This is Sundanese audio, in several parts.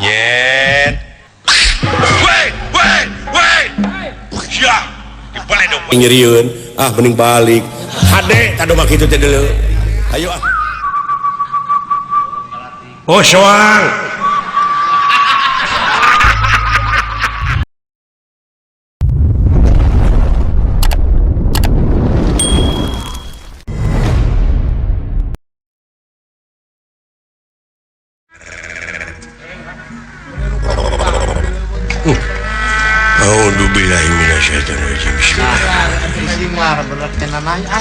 Nyet. Woi, woi, woi. Sia, dibaledog nyerieun. Ah mending balik. Hade tado mah kitu teh deuleu. Ayo ah. Oh, soang.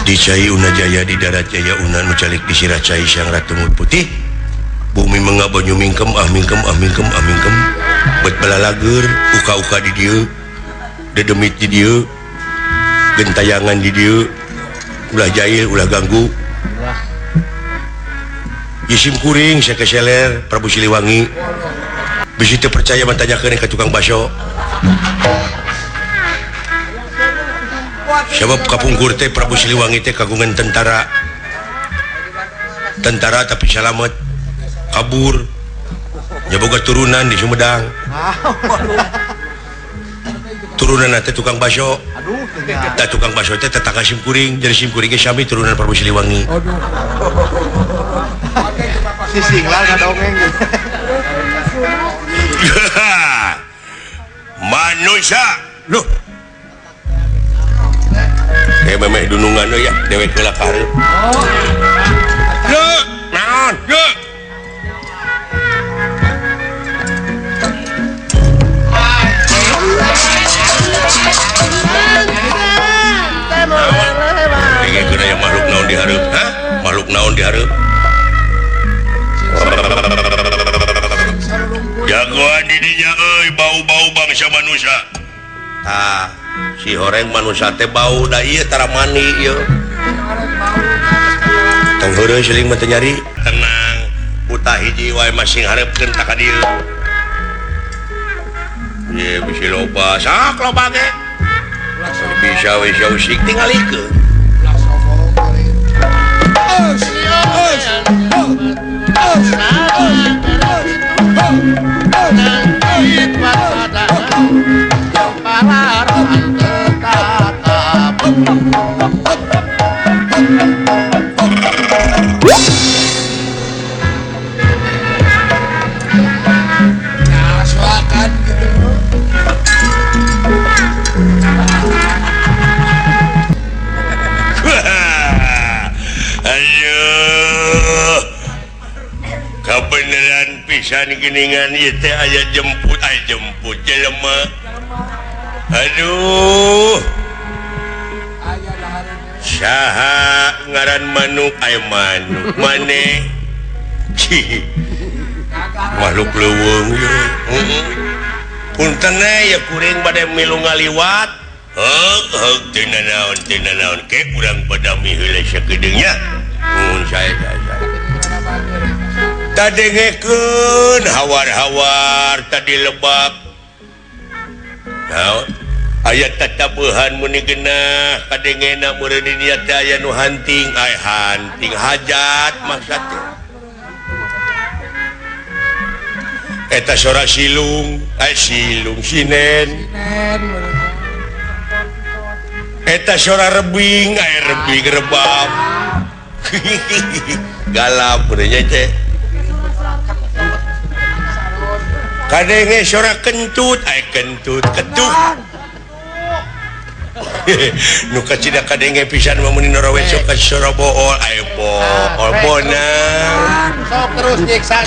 Di Cai Una Jaya di darat Jaya Una nu calik di sirah cai Sang Ratu Putih bumi mengabonyu mingkem ah mingkem ah mingkem ah mingkem bet balalager uka-uka di dieu dedemit di dieu gentayangan di dieu ulah jail ulah ganggu isim kuring sakeseler Prabu Siliwangi bisi teu percaya mah tanyakeun ka tukang baso. Sebab kapungkur teh Prabu Siliwangi teh kagungan tentara. Tentara tapi salamet kabur. Nya boga turunan di Sumedang. Turunan teh tukang baso. Tah tukang baso teh tetangga simkuring, jadi simkuring ge sami turunan Prabu Siliwangi. Si singlar kadongeng. Manusia. Loh. Kayak memeh dunungan ya, dewek heula ka hareup. Lho, naon? Lho. Dengekeun aya makhluk naon di hareup? Hah? Makhluk naon di hareup? Jagoan di dinya euy, bau-bau bangsa manusia. Tah, si horeng manusia teh bau da ieu tara mani ieu. Tong heureuy siling mah teu nyari. Tenang, buta hiji wae masing hareupkeun ta ka dieu. Ye bisi loba, sak loba ge. Bisa we usik tingalikeun. Aduh, kabeneran pisan geningan ieu teh aya jemput, aya jemput jelema. Aduh. Saha ngaran manuk aya manuk maneh. Makhluk leuweung ieu. Punten ya kuring bade milu ngaliwat. Heug heug teu nanaon teu nanaon ke urang badami heula sakedeung nya. Mun sae sae sae. Tadengekeun hawar-hawar tadi lebak. Naon? Aya tatabuhan muni genah kadengena meureun di dieu teh aya nu hanting, ay hanting hajat maksud teh. Eta sora silung, ay silung sinen. Eta sora rebing, ay rebing rebab. Galap meureun teh. Kadenge sora kentut, ay kentut ketuk. Nu kacida kadenge pisan mah mun norowe sok ka sora bool, ay bool bonang. Sok terus nyiksa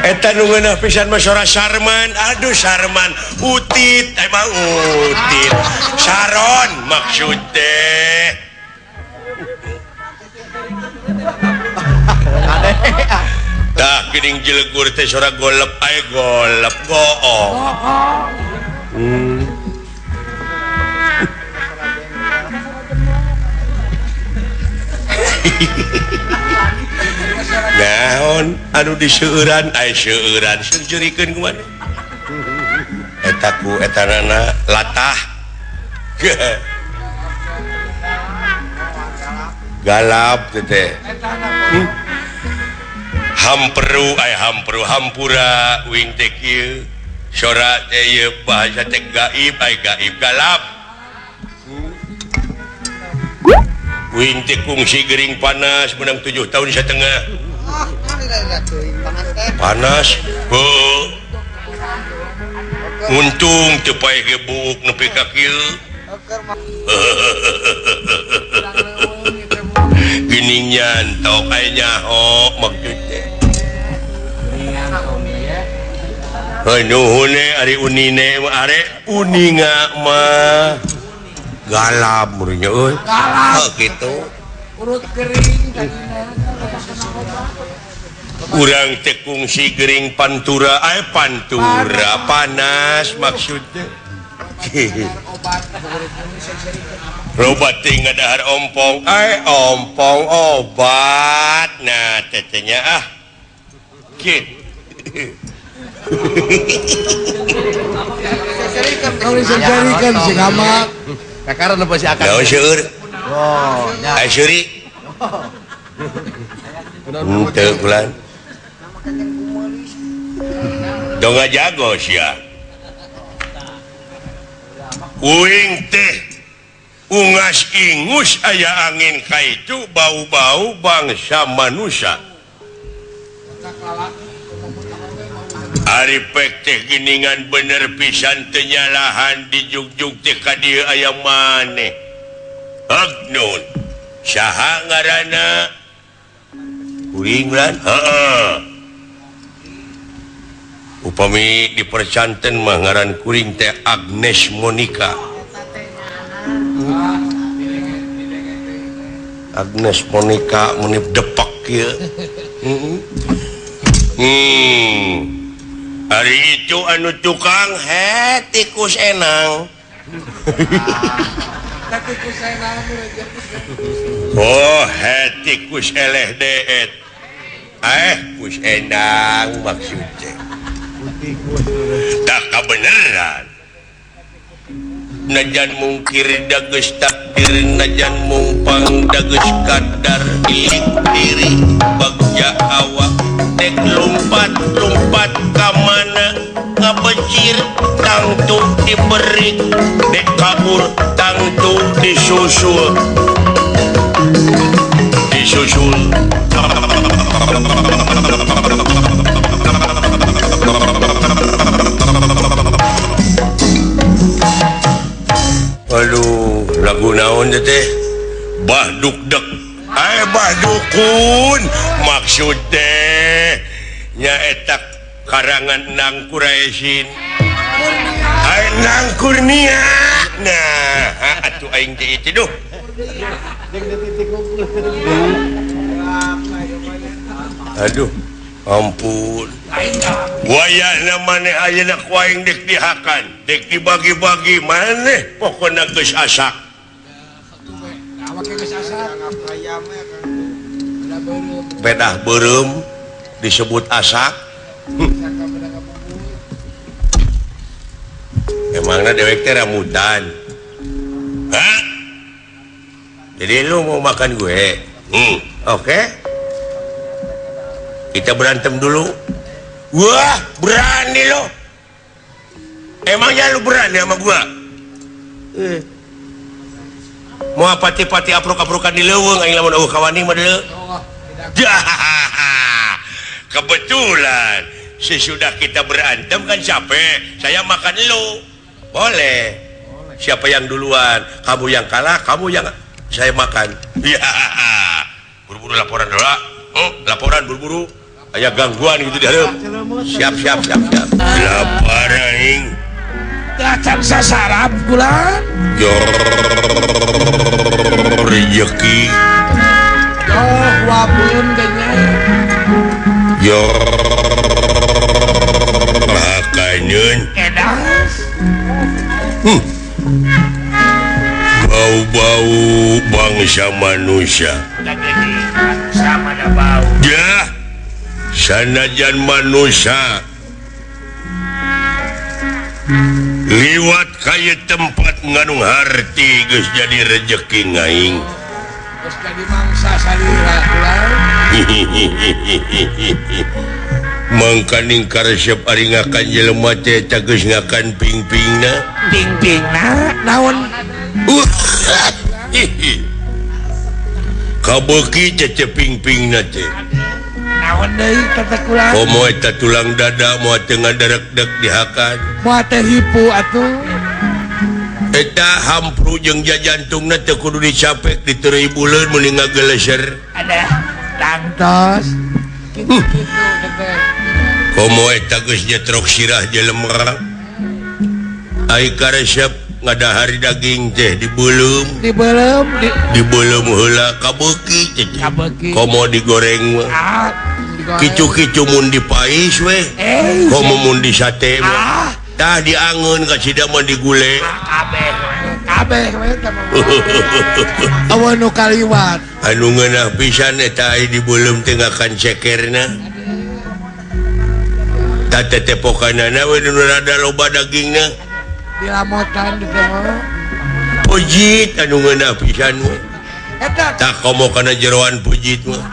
Eta nu ngeunah pisan mah sora Sarman. Aduh Sarman, utit emang utit. Saron maksud teh. Tah geuning jelegur teh sora golep aya golep goong. Naon anu diseueuran aya seueuran seurikeun kumaha eta ku etanana latah galap teh. Hamperu ay hamperu hampura wing teh kieu sora teh ieu bahasa teh gaib ay gaib galap. Wing teh kungsi gering panas menang 7 tahun setengah. Panas. Heuh. Untung teu paeh ge buuk nepi ka kieu. Geuning nyantok aya nyaho maksud teh. Heuh nuhun ari unine mah are uninga mah galap meureun euy. Galap kitu. Urut gering urang teh kungsi gering pantura ay pantura panas maksudnya. Robat teh ngadahar ompong ay ompong obat nah tetehnya ah kieu. Sering si gamak. Kakaran apa si akar? Naon seueur? Oh, nya. Ai seuri. Henteu kulan. Dong ngajago sia. Uing teh ungas ingus aya angin kaitu bau-bau bangsa manusia. Ari pek teh geningan bener pisan teu nyalahan dijugjug teh ka dieu aya maneh. Agnun. Saha ngaranna? Kuring lan? Heeh. Upami dipercanten mah ngaran kuring teh Agnes Monica. Agnes Monica menip depak kieu. Hari itu anu tukang he tikus enang. Oh he tikus eleh deet. Kus enang maksudnya. Tak kebenaran. Najan mungkir dageus takdir, najan mumpang dageus kadar ilik diri bagja awak dek lompat-lompat ka mana ngabecir tangtu diberi dek kabur tangtu disusul disusul. Aduh, lagu naon teh? Bah dukdek. Bah dukun maksud teh nyaeta karangan Nang Kuraisin. Nang Kurnia. Nah, atuh aing teh itu duh. Aduh, ampun. Wayahna maneh ayeuna ku aing dek dihakan, dek dibagi-bagi maneh pokona geus asak. Pedah beureum disebut asak. Emangna dewek teh ramutan. Hah? Jadi lu mau makan gue? Oke. Kita berantem dulu. Wah, berani lo. Emangnya lu berani sama gua? Mau pati-pati apruk-aprukan di leuweung aing lamun eueuh kawani mah deuleu. Kebetulan sesudah kita berantem kan capek, saya makan lu. Boleh. Siapa yang duluan? Kamu yang kalah, kamu yang saya makan. Ya. Buru-buru laporan dulu. Laporan buru-buru. Aya gangguan gitu di hareup. Siap siap siap siap. Lapar aing. Acan sasarap kulan. Yo rejeki. Yo wabun genya. Yo makaneun. Edas. Bau-bau bangsa manusia. Sama ada bau. Ya. Sanajan manusia liwat kaya tempat ngandung harti geus jadi rejeki ngaing. Geus jadi mangsa salira ulah. Mangkaning karesep ari ngakan jelema teh geus ngakan ping-pingna. Ping-pingna naon? Kabeuki teh ping-pingna teh. Naon deui teh kula? Komo eta tulang dada moal teu ngadarekdek dihakan. Moal teh hipu atuh. Eta hampru jeung jajantungna teu kudu dicapek diteureuy buleun meuni ngageleser. Aduh, tangtos. Kitu teh. Komo eta geus nyetrok sirah jelema. Ai karesep ngadahar daging teh dibeuleum. Dibeuleum, dibeuleum heula kabeuki teh. Komo digoreng mah. Kicu-kicu mun dipais weh. Komo mun disate mah. Tah diangeun ka sida mah digule. Kabeh kabeh we teh mah. Aweun nu kaliwat. Anu ngeunah pisan eta ai dibeuleum teh ngakan cekerna. Tah tetepokanana we nu rada loba dagingna. Dilamotan di teh mah. Pujit anu ngeunah pisan mah. Eta tah komo kana jeroan pujit mah.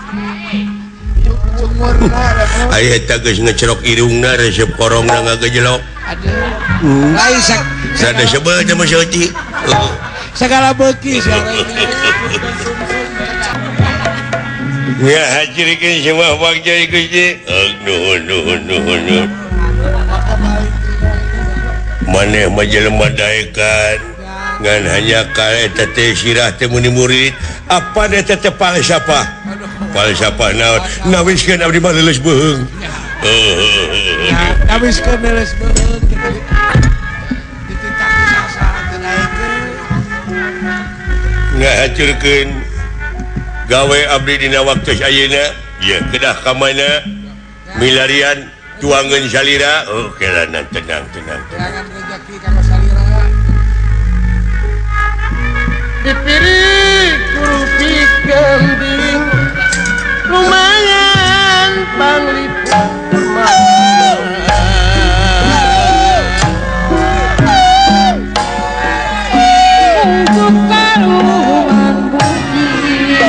Ai eta geus ngecerok irungna resep korongna ngagejelok. Aduh. Lain sada sebel teh mah saeutik. Sagala beuki Ya hajirikeun semua bagja Gusti. Nuhun nuhun nuhun nuhun. Maneh mah jelema daekan ngan hanya ka eta teh sirah teh muni murid. Apa eta teh falsafah? Falsafah naon? Nawiskeun abdi mah leuleus beuheung. Nawiskeun leuleus beuheung dititah sasaran teh daekeun. Ngahacurkeun gawe abdi dina waktu ayeuna ieu kedah ka mana milarian tuangeun salira. Oh kelana tenang tenang tenang rezeki ka salira dipiri kurupi kambing lumayan panglipur untuk karuan budi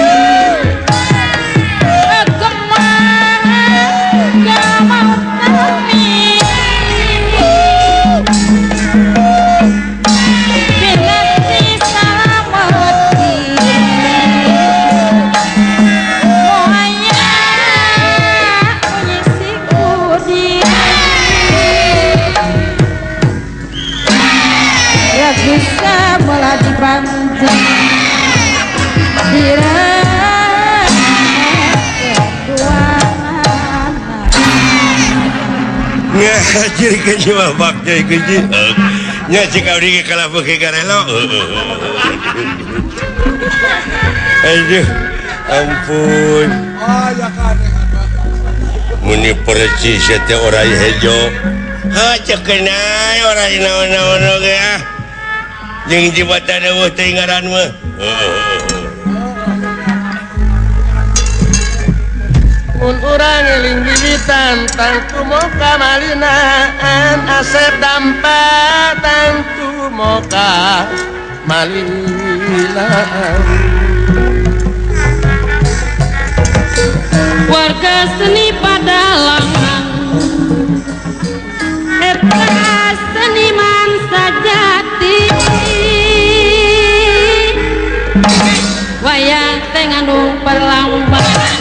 Aduh, ampun. Muni percis teh orai hejo. Ha cekenai orai naon-naon oge ah. Jeung jibatan eueuh teh ngaran mah. Mun urang eling wiwitan tangtu moka malinaan asep dampa tangtu moka malinaan. Warga seni padalangan eta seniman sajati wayang teh ngandung perlambang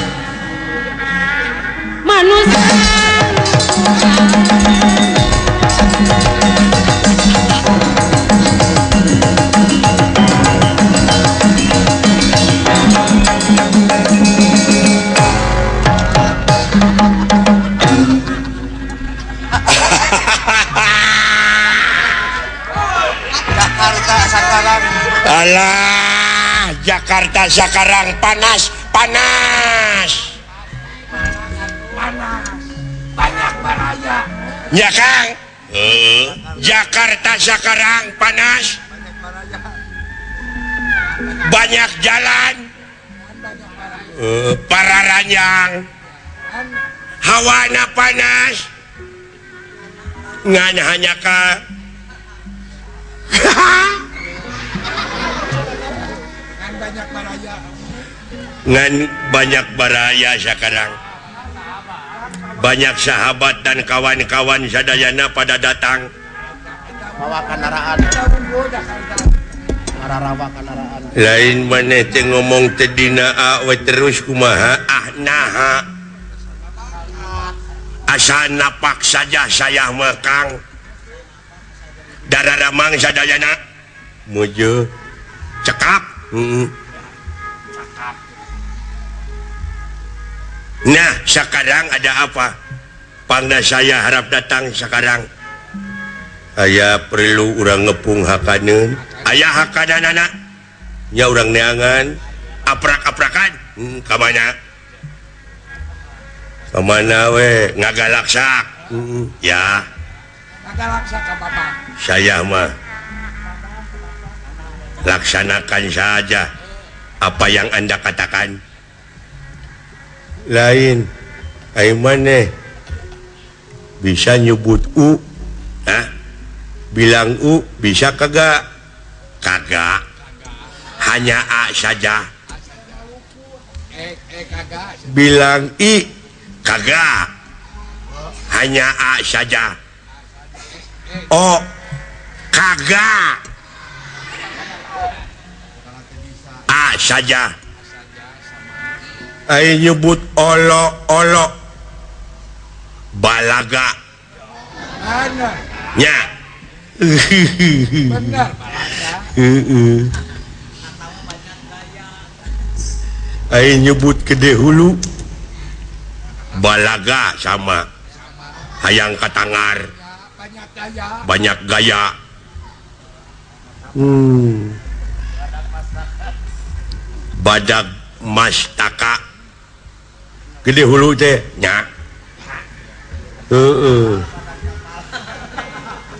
manusia. Jakarta sekarang. Alah, Jakarta sekarang panas, panas. Panas. Banyak baraya. Ya, Kang. Jakarta sekarang panas. Banyak jalan. Para ranjang. Hawana panas. Ngan hanya ka Ngan banyak baraya sekarang. Banyak sahabat dan kawan-kawan sadayana pada datang. Lain maneh teh ngomong teh dina a we terus kumaha ah naha. Asa napak saja saya mah Kang. Dararamang sadayana muju cekap. Nah sekarang ada apa? Pangna saya harap datang sekarang. Aya perlu urang ngepung hakaneun. Aya hakananana nya urang neangan aprak-aprakan. Ka mana? Ka mana we ngagalaksak. Ya. Ngagalaksak ka bapak. Saya mah laksanakan saja apa yang Anda katakan. Lain ai maneh bisa nyebut u? Hah? Bilang u bisa kagak? Kagak. Hanya a saja. Bilang i kagak. Hanya a saja. O kagak. A saja. Ai nyebut olo olo balaga. Nya. Benar. Ai nyebut gede hulu balaga sama hayang katangar banyak gaya. Badag mastaka gede hulu teh nya.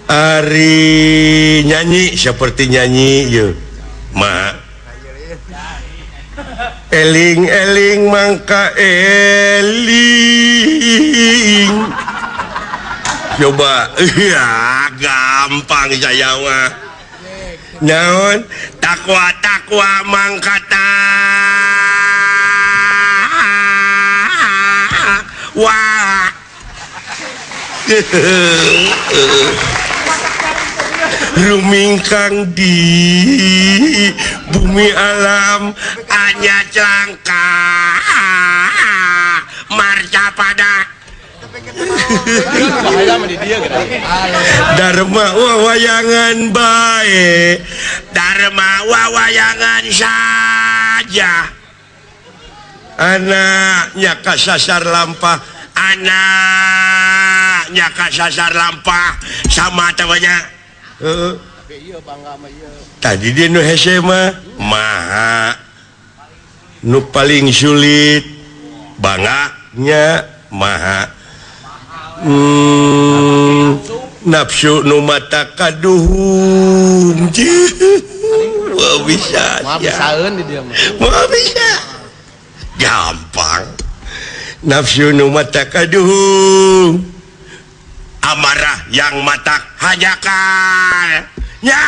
Ari nyanyi seperti nyanyi ye ma eling-eling mangka eling. Coba ya gampang saya mah. Naon takwa takwa mangka wah. Rumingkang di bumi alam hanya celangka marca pada Dharma wawayangan bae Dharma wawayangan saja. Anaknya kasasar lampah, anaknya kasasar lampah sama temannya. Tadi dia nu hese mah maha nu paling sulit banganya maha nafsu nu mata kaduhung. Wah bisa ya. Bisa gampang nafsu nu mata kaduhung amarah yang matak hajakal ya.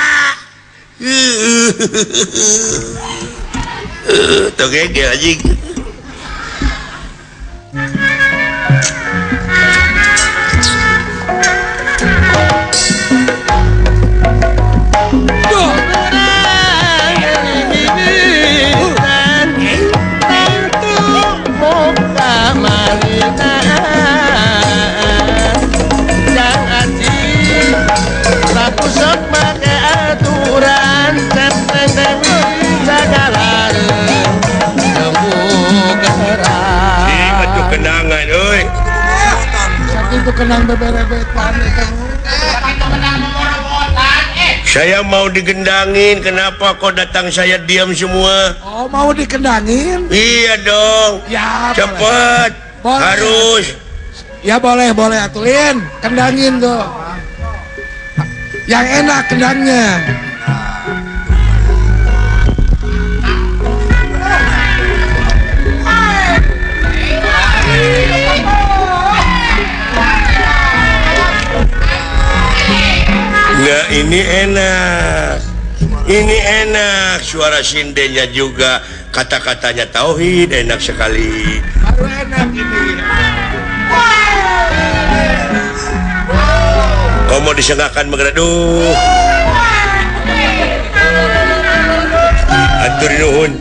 Tuh kayak anjing. Kenangan euy. Sakitu kenang beberebetan eta. Saya mau digendangin, kenapa kok datang saya diam semua? Oh, mau dikendangin? Iya dong. Ya, cepet. Boleh. Harus. Ya boleh, boleh atulin. Kendangin tuh. Yang enak kendangnya. Nah ini enak. Ini enak. Suara sindennya juga. Kata-katanya tauhid enak sekali. Baru enak ini. Komo disengakan mengereduh. Atur nuhun.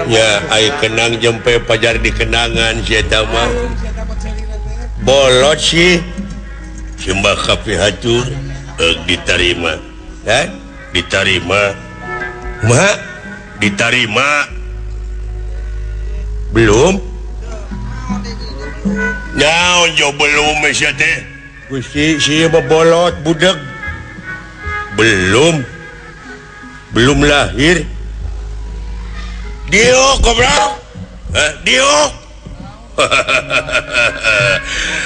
Ya, ai kenang jempe pajar di kenangan si eta mah. Bolot sih. Simbah kapihatur diterima. Ya, diterima. Ma, diterima. Belum? Naon jo belum sia teh? Gusti si bolot budeg. Belum. Belum lahir. Diuk goblok. Hah, diuk.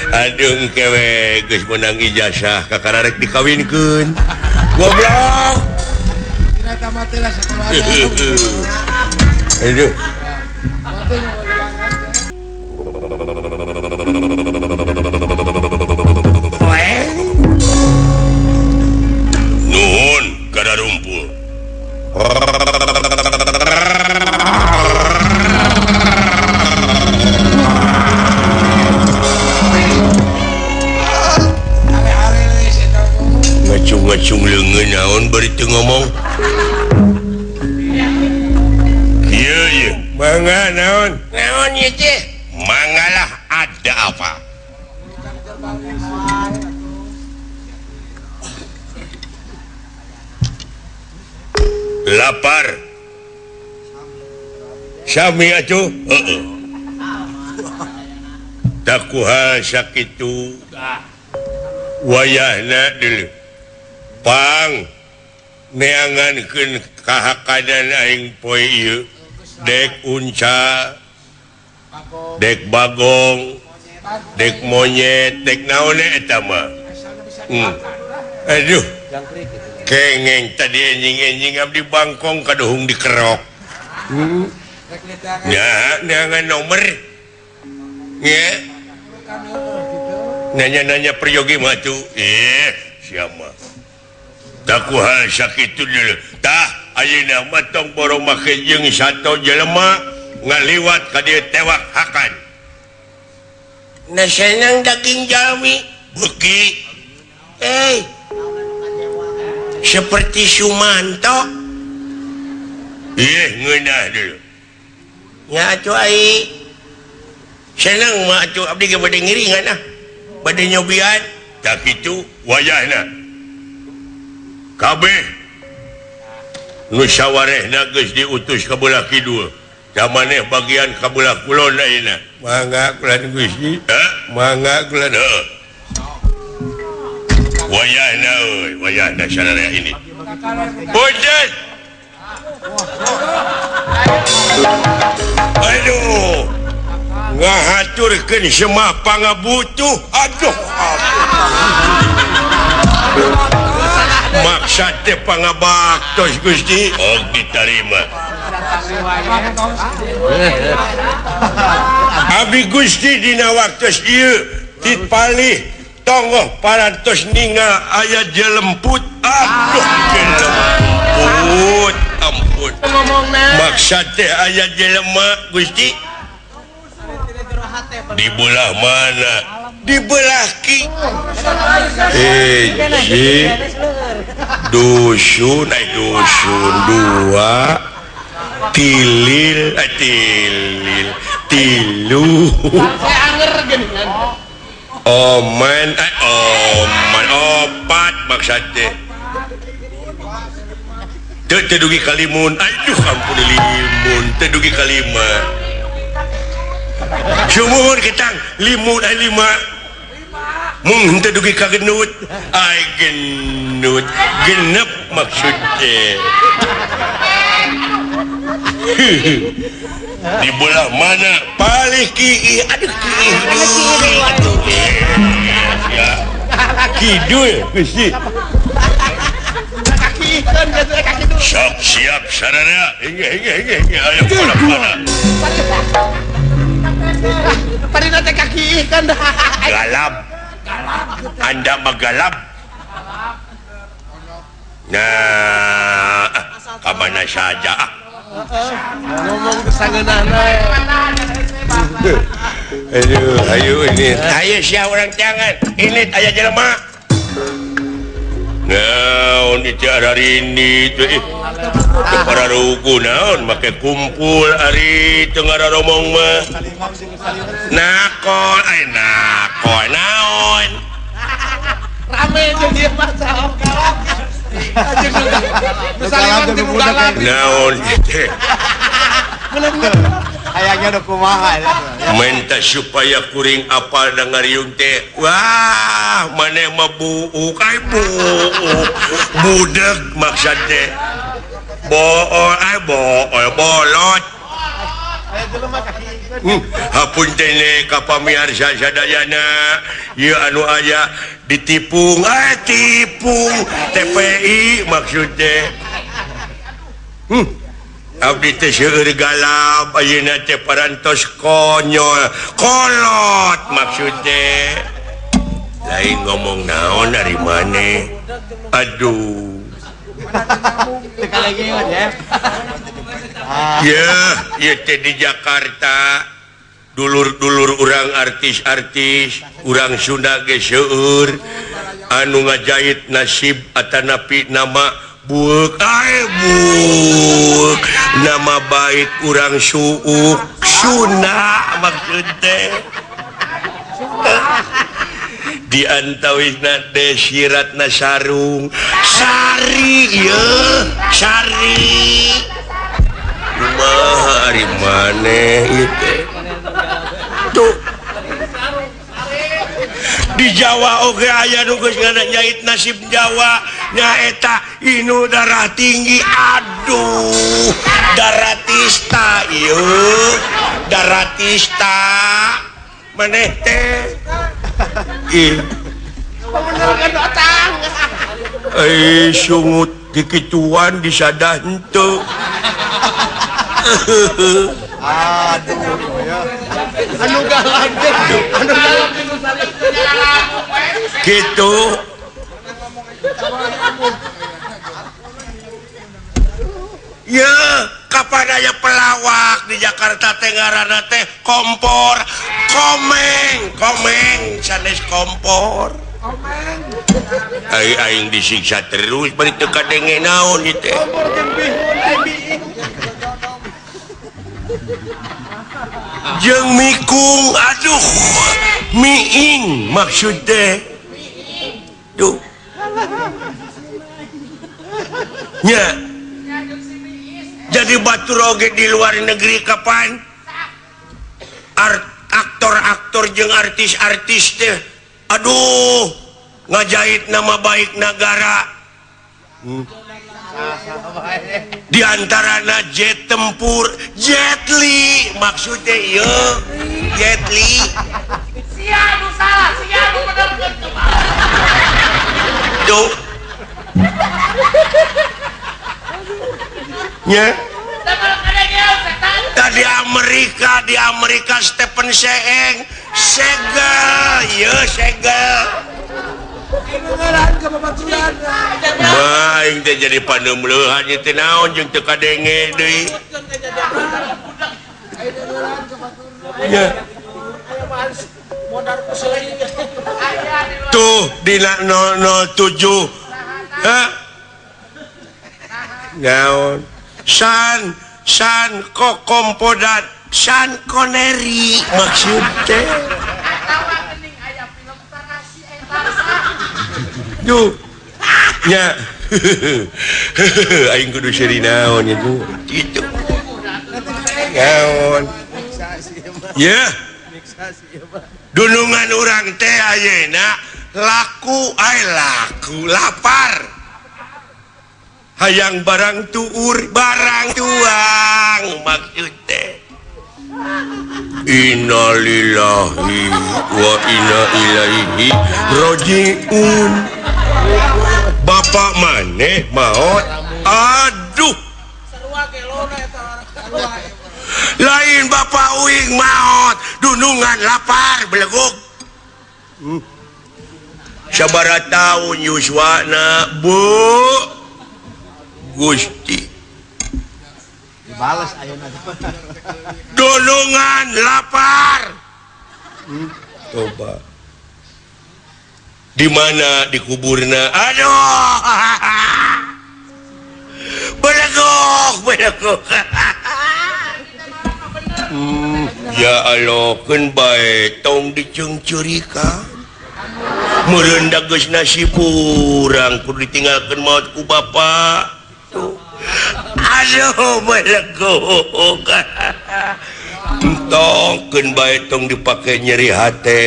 Aduh kewe geus meunang ijazah kakara rek dikawinkeun. Goblok. Dina tamat lah sakumaha. Aduh. Nuhun kadarumpul. Ngacung-ngacung leungeun naon bari teu ngomong. Ieu ieu, mangga naon? Naon ieu teh? Mangalah ada apa? Lapar. Sami atuh. Heeh. Takuha sakitu. Wayahna deuleu. Pang neangankeun kahakadan aing poe ieu. Dek unca, dek bagong, dek monyet, dek naon eta mah. Aduh. Kengeng tadi enjing-enjing abdi bangkong kaduhung dikerok. Ya, neangan nomor. Ya. Nanya-nanya peryogi mah tuh. Siapa? Takuha sakitu deuleu. Tah, ayeuna mah tong borong make jeung sato jelema ngaliwat ka dieu tewak hakan. Na senang daging jalmi beuki. Seperti Sumanto. Ngeunah deuleu. Nya atuh ai. Senang mah atuh abdi ge bade ngiringan ah. Bade nyobian. Tah kitu wayahna. Kabeh nu sawarehna geus diutus ka belah kidul. Da maneh bagian ka belah kulon ayeuna. Mangga kulan Gusti. Hah? Mangga kulan heuh. Wayahna euy, wayahna sararea ini. Punten. Aduh. Ngahaturkeun semah pangabutuh. Aduh. Maksa teh pangabaktos Gusti. Oh, diterima. Abdi Gusti dina waktos ieu tipalih tonggoh parantos ningal aya jelemput. Aduh, jelemput. Ampun. Maksa teh aya jelema Gusti. Di belah mana? Di belah ki. Hiji dusun, dusun dua, tilil, tilil, tilu. Oman, oman, opat maksud teh. Teu dugi kalimun, aduh ampun limun, teu dugi kalima. Sumuhun ketang limun ai lima. Mung henteu dugi ka genut, ai genut, genep maksud teh. Di belah mana? Palih ki, aduh ki. Kidul Gusti. Sok siap sararea. Hingga hingga hingga hingga ayo mana-mana. Parina teh kaki ikan dah. Galap. Anda mah galap. Nah, Ka mana saja ah. Ngomong kesangeunahna. Aduh, ayo ini. Ayo sia urang jangan. Ini aya jelema. Naon itu hari ini teh. Para ruku naon make kumpul ari teu ngararomong mah. Nakol, ay nakol naon. Rame jeung ieu mah salam galak. Naon teh. Hayangnya udah kumaha minta supaya kuring apal da ngariung teh. Wah, maneh mah buuk ai buuk. Budeg maksud teh. Bool ai bool bolot. Hapunten ka pamiarsa sadayana ieu anu aya ditipung ai tipung TPI maksud teh. Abdi teh seueur galap ayeuna teh parantos konyol kolot maksud teh. Lain ngomong naon ari maneh. Aduh. Ya, ieu teh di Jakarta dulur-dulur urang artis-artis urang Sunda ge seueur anu ngajait nasib atanapi nama buuk ay buuk nama baik urang suuk Sunda maksud teh. Di antawisna desiratna sarung sari ieu sari kumaha ari maneh ieu teh. Tuh di Jawa oge aya nu geus ngajait nasib Jawa nyaeta inu darah tinggi. Aduh, daratista ieu daratista maneh teh. Ih, eh sungut dikituan disadah henteu. Aduh ya. Anu galak teh, anu galak gitu. Ya, kapan aya pelawak di Jakarta teh ngaranna teh kompor, komeng, komeng sanes kompor. Komeng. Ai aing disiksa terus bari teu kadenge naon ieu teh. Kompor jeung bihun ai biing. Jeung mikung, aduh, miing maksud teh. Duh. Nya. Jadi batur oge di luar negeri kapan? Aktor-aktor jeung artis-artis teh, aduh, ngajait nama baik negara. Di antarana jet tempur, Jet Li maksudnya ieu, Jet Li. Sia nu salah, sia nu bener Duh. Nya. Tadi Amerika, di Amerika Stephen Seeng segel, ieu segel. Aing teh jadi panemleuhan ieu teh naon jeung teu kadenge deui. Ya. Tuh dina 007. Hah? Naon? San san kokompodat San Connery maksud teh. Duh. Nya. Aing kudu seuri naon nya tuh. Kitu. Naon. Ya. Dunungan urang teh ayeuna laku ai laku lapar. Hayang barang tuur barang tuang maksud teh. Innalillahi wa inna ilaihi rajiun. Bapak maneh maot. Aduh. Lain bapak uing maot, dunungan lapar beleguk. Sabaraha taun yuswana, Bu. Gusti. Dibales ayeuna. Dunungan lapar. Coba. Di mana dikuburna? Aduh. Belegok, belegok. Ya Allah, keun bae tong diceungceurikan. Meureun da geus nasib urang kudu ditinggalkeun maot ku bapa. Tuh. Aduh, belegok. Entong keun bae tong dipake nyeri hate.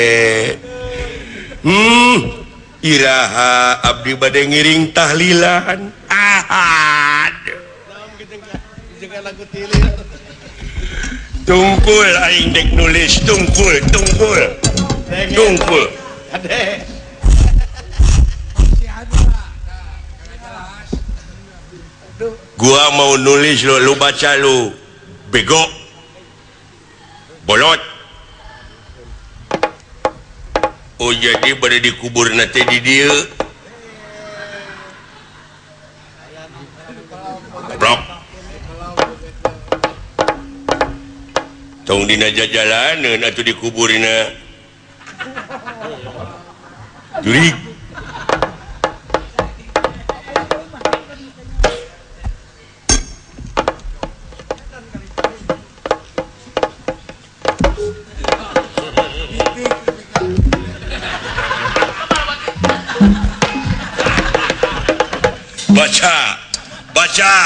Iraha abdi bade ngiring tahlilan. Aduh. Tungkul aing dek nulis, tungkul, tungkul. Tungkul. Gua mau nulis lu, lu baca lu. Bego. Bolot. Oh jadi bade dikubur nanti di dieu. Goblok. Tong dina jajalaneun atuh dikuburna. Jurig. Baca, baca,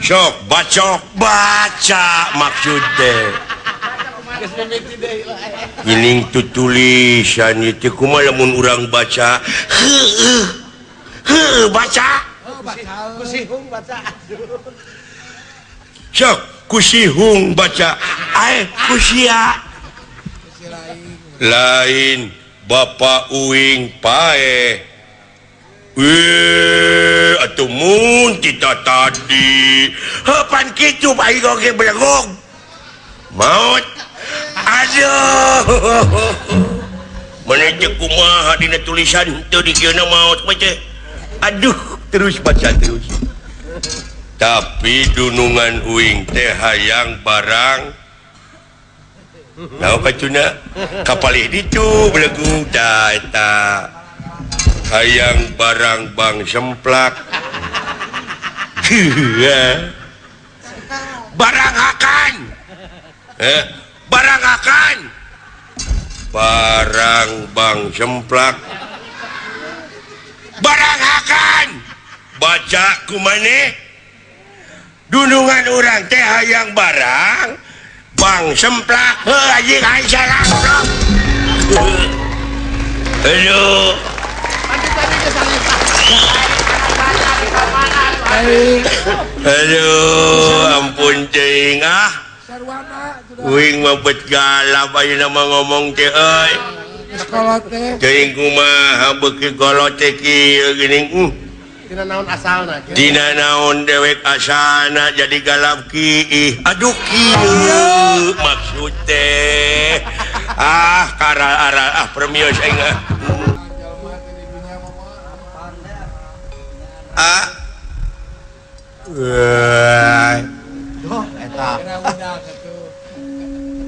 sok, bacok, baca maksudnya. Giling tu tulisan itu kumaha lamun urang baca, heueuh, heueuh baca, kusihung baca, sok kusihung baca, ai kusia, lain bapak uing pae. Wih, atuh mun kita tadi. Heupan kitu bae oge belegog. Maot. Aduh. Mana teh kumaha dina tulisan teu dikieuna maot mah teh. Aduh, terus baca terus. Tapi dunungan uing teh hayang barang. Naon kacuna? Kapalih ditu belegug da eta. Hayang barang bang semplak. Barang akan. Barang akan. Barang bang semplak. Barang akan. Baca kumane? Dunungan urang teh hayang barang bang semplak. Heuh anjing aing salah. Aduh. Aduh, ampun cing ah. Uing mah bet galap ayeuna mah ngomong teh euy. Teuing kumaha beuki golot teh kieu geuning. Dina naon asalna? Dina naon dewek asalna jadi galap kiih. Aduh kieu maksud teh. Ah karal-aral ah permios aing ah. Ah.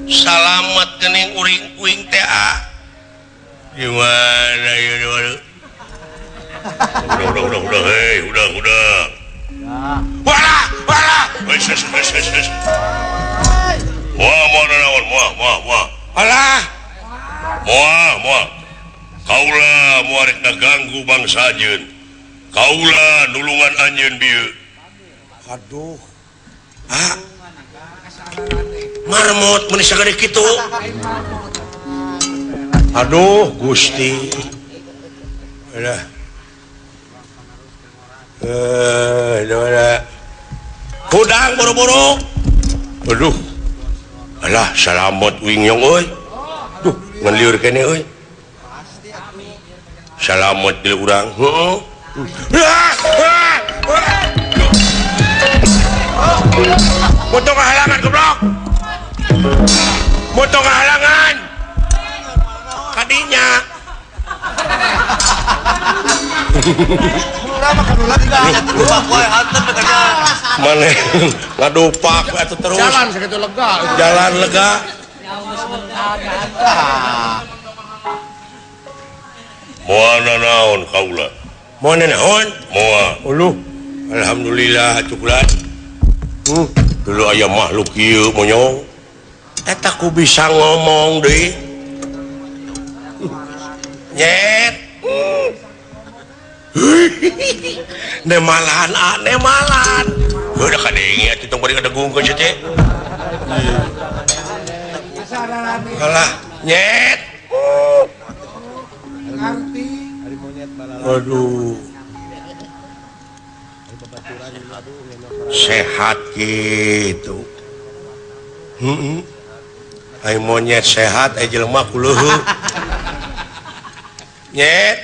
Salamat kening uring uing teh ah. Gimana ya udah udah udah hei udah udah. Wala wala. Wah mau naon wah wah wah. Alah. Wah wah. Kaula moal rek ngaganggu bangsa anjeun. Kaula nulungan anjeun bieu. Aduh. Ah. Marmot mun sagede kitu. Aduh Gusti. Alah. Hudang buru-buru. Aduh. Alah salamet uing nyong euy. Duh, ngan lieur keneh euy. Salamet deui urang. Heeh. Motong halangan goblok. Motong halangan. Kadinya. Maneh ngadupak atuh terus. Jalan sakitu lega. Jalan lega. Moal nanaon kaula. Moal nanaon? Moal. Uluh. Alhamdulillah atuh kula. Dulu aya makhluk ieu monyong. Eta ku bisa ngomong deui. Nyet. Nemalan ah, nemalan. Heuh da kadenge atuh tong bari ngadegungkeun sia teh. Alah, nyet. Ngarti. Aduh. Sehat gitu. Heeh. Ai monyet sehat ai jelema kuleuheuh. Nyet.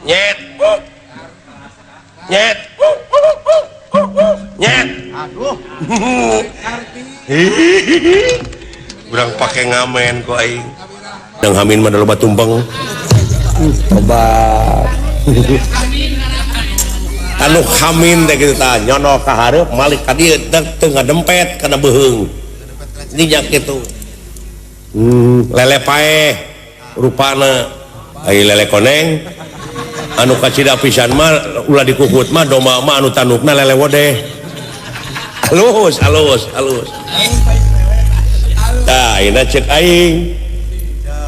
Nyet. Nyet. Nyet. Aduh. Urang pake ngamen ku aing. Dang hamin mah loba tumpeng. Obat. Anu hamin teh kitu tah nyono ka hareup malik ka dieu teu ngadempet kana beuheung. Ninyak kitu. Lele paeh rupana ai lele koneng anu kacida pisan mah ulah dikukut mah domba mah anu tandukna lele wodeh. Halus halus halus. Tah ayeuna ceuk aing.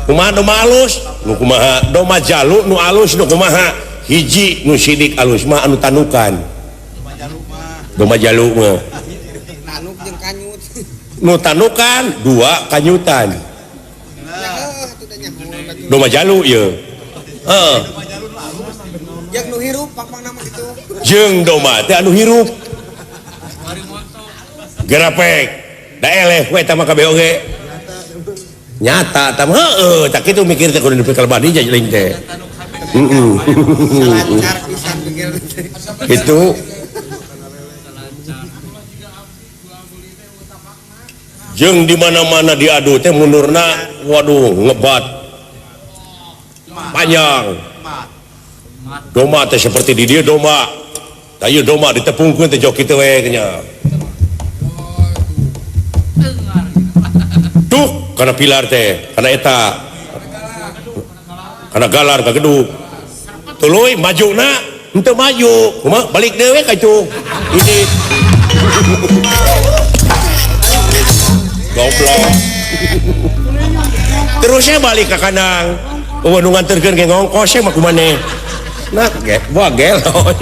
Kumaha domba alus? Nu kumaha? Domba jalu nu alus nu kumaha? Hiji nu sidik alus mah anu tandukan. Domba jalu mah. Tanduk jeung kanyut. Nu tandukan dua kanyutan. Domba jalu ieu. Heeh. Jeung nu hirup pang-pangna mah kitu. Jeung domba teh anu hirup. Gerapek. Da eleh we eta mah kabeh oge. Nyata tah heueuh tah kitu mikir teh kudu dipikir badi jeung teh. Heeh. Lancar pisan mikir teh. Kitu. Jeung di mana-mana diadu teh mundurna waduh ngebat. Panjang. Domba teh seperti di dieu domba. Tah ieu domba ditepungkeun teh jok kitu we nya. Tuh kana pilar teh, kana eta. Kana galar ka gedug. Tuluy majuna henteu maju. Kumaha balik deui we ka itu. Ini. Goblok. Terusnya balik ke kandang. Eueuh nu nganterkeun ge ngongkos mah kumaneh. Nah, ge, wah gelo.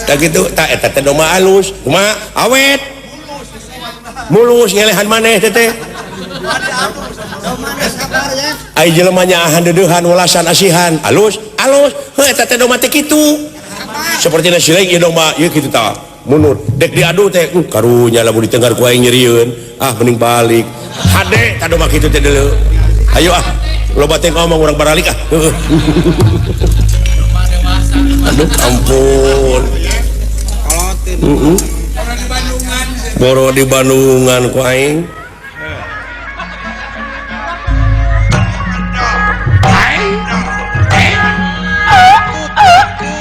Tah kitu, tah eta teh domba alus. Kumaha awet. Mulus ngelehan maneh teh teh. Ai jelema nyaahan deudeuhan welasan asihan. Alus, alus. Heuh eta teh domba teh kitu. Sapertina sileng ieu domba ieu kitu tah. Mundur dek diadu teh karunya lamun ditenggar ku aing nyerieun. Ah mending balik. Hade tah domba kitu teh deuleu. Ayo ah, loba teh ngomong urang baralik ah. Aduh ampun. Boro di Bandungan ku aing.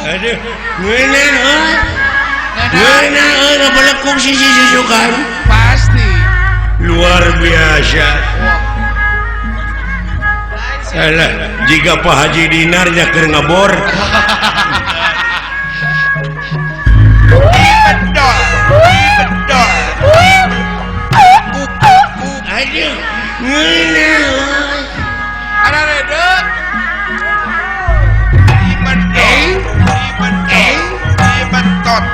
Aduh, ngeunah euy. Ngeunah euy ngabelekung sisi susukan. Pasti. Luar biasa. Alah, jika Pak Haji Dinar nya keur ngabor. Bedol, bedol. Aduh, ngeunah euy. Ada redeuk. Bedol, bedol, betot.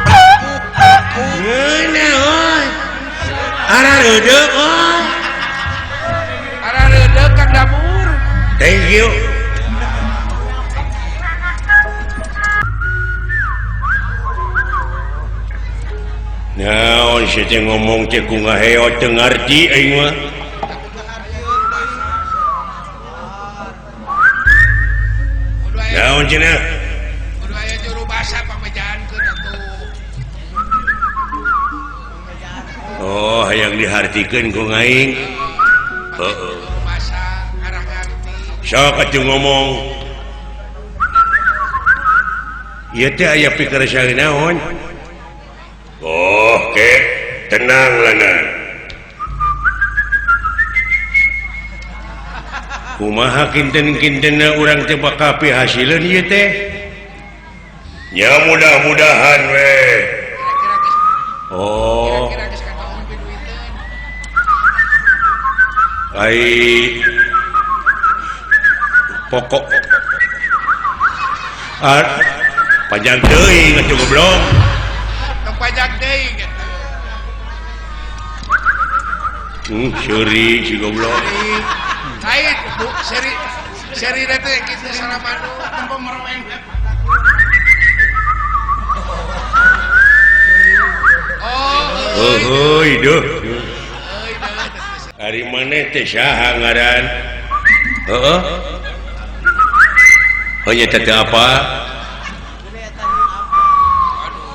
Ngeunah euy. Ara redeuk euy. Ara redeuk Kang Damur. Thank you. Naon sia teh ngomong teh ku ngaheot teu ngarti aing mah. Naon cenah? Kudu aya juru basa pangmejaankeun atuh. Oh, hayang dihartikeun ku aing. Heeh. Sok atuh ngomong. Ieu teh aya pikersang naon? Oh, ke tenang lana. Kumaha kinten-kintenna urang teh bakal pihasileun ieu teh? Ya mudah-mudahan we. Oh. Ai pokok panjang deui atuh goblok. Tong panjang deui gitu. Seuri si goblok. Lain bu seri seri teh kitu salamanu tempo meroweng. Oh, heuy deuh. Ari maneh teh saha ngaran? Heeh. Oh nya teh apa?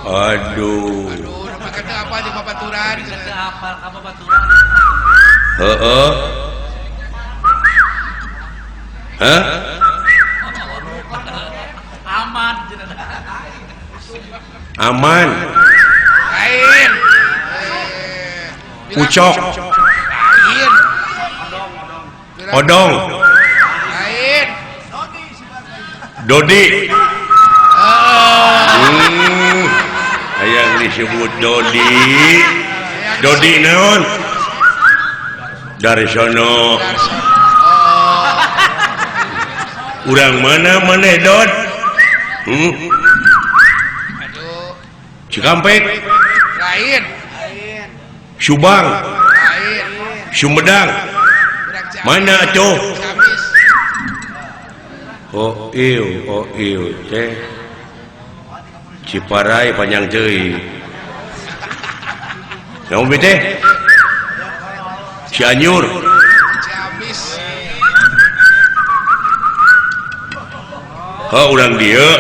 Aduh. Aduh, make teu apa jeung babaturan. Teu apal ka babaturan. Heeh. Hah? Aman. Aman. Lain. Ucok. Lain. Odong. Lain. Dodi. Hayang disebut Dodi. Dodi naon? Darsono. Urang mana maneh Dod? Cikampek. Lain. Subang. Lain. Sumedang. Mana atuh? Oh ieu teh Ciparai panjang teuing. Naon teh? Cianjur. Ciamis. Oh, urang dieu.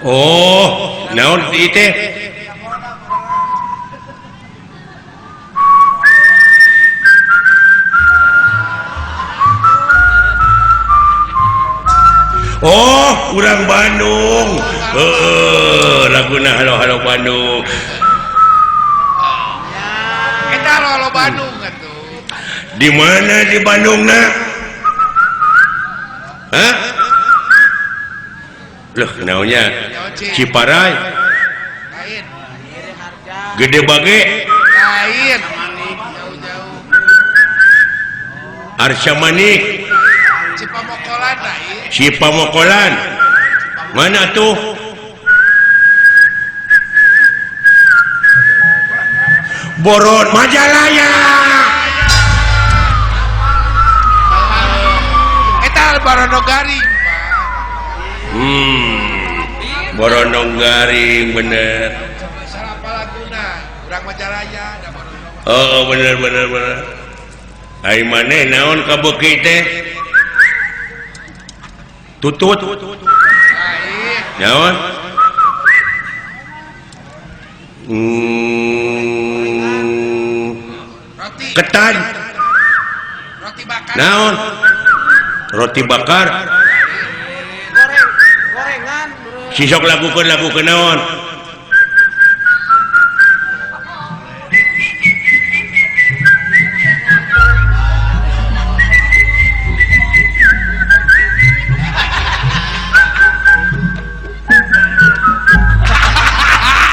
Oh, naon ieu teh? Oh, urang Bandung. Heeh, laguna halo-halo Bandung. Eta halo-halo Bandung atuh. Di mana di Bandungna? Hah? Loh, naonnya? Ciparai. Lain. Gede Bage. Lain. Jauh-jauh. Arca Manik. Cipamokolan lain. Cipamokolan. Mana tuh? Boron Majalaya. Eta Barono Garing. Barono Garing bener. Salah laguna, urang Majalaya da Barono. Oh, bener bener bener. Ai maneh naon kabeuki teh? Tutut. Naon? Roti. Ketan. Roti bakar. Naon? Roti bakar. Goreng, gorengan. Sisok lakukeun lakukeun naon?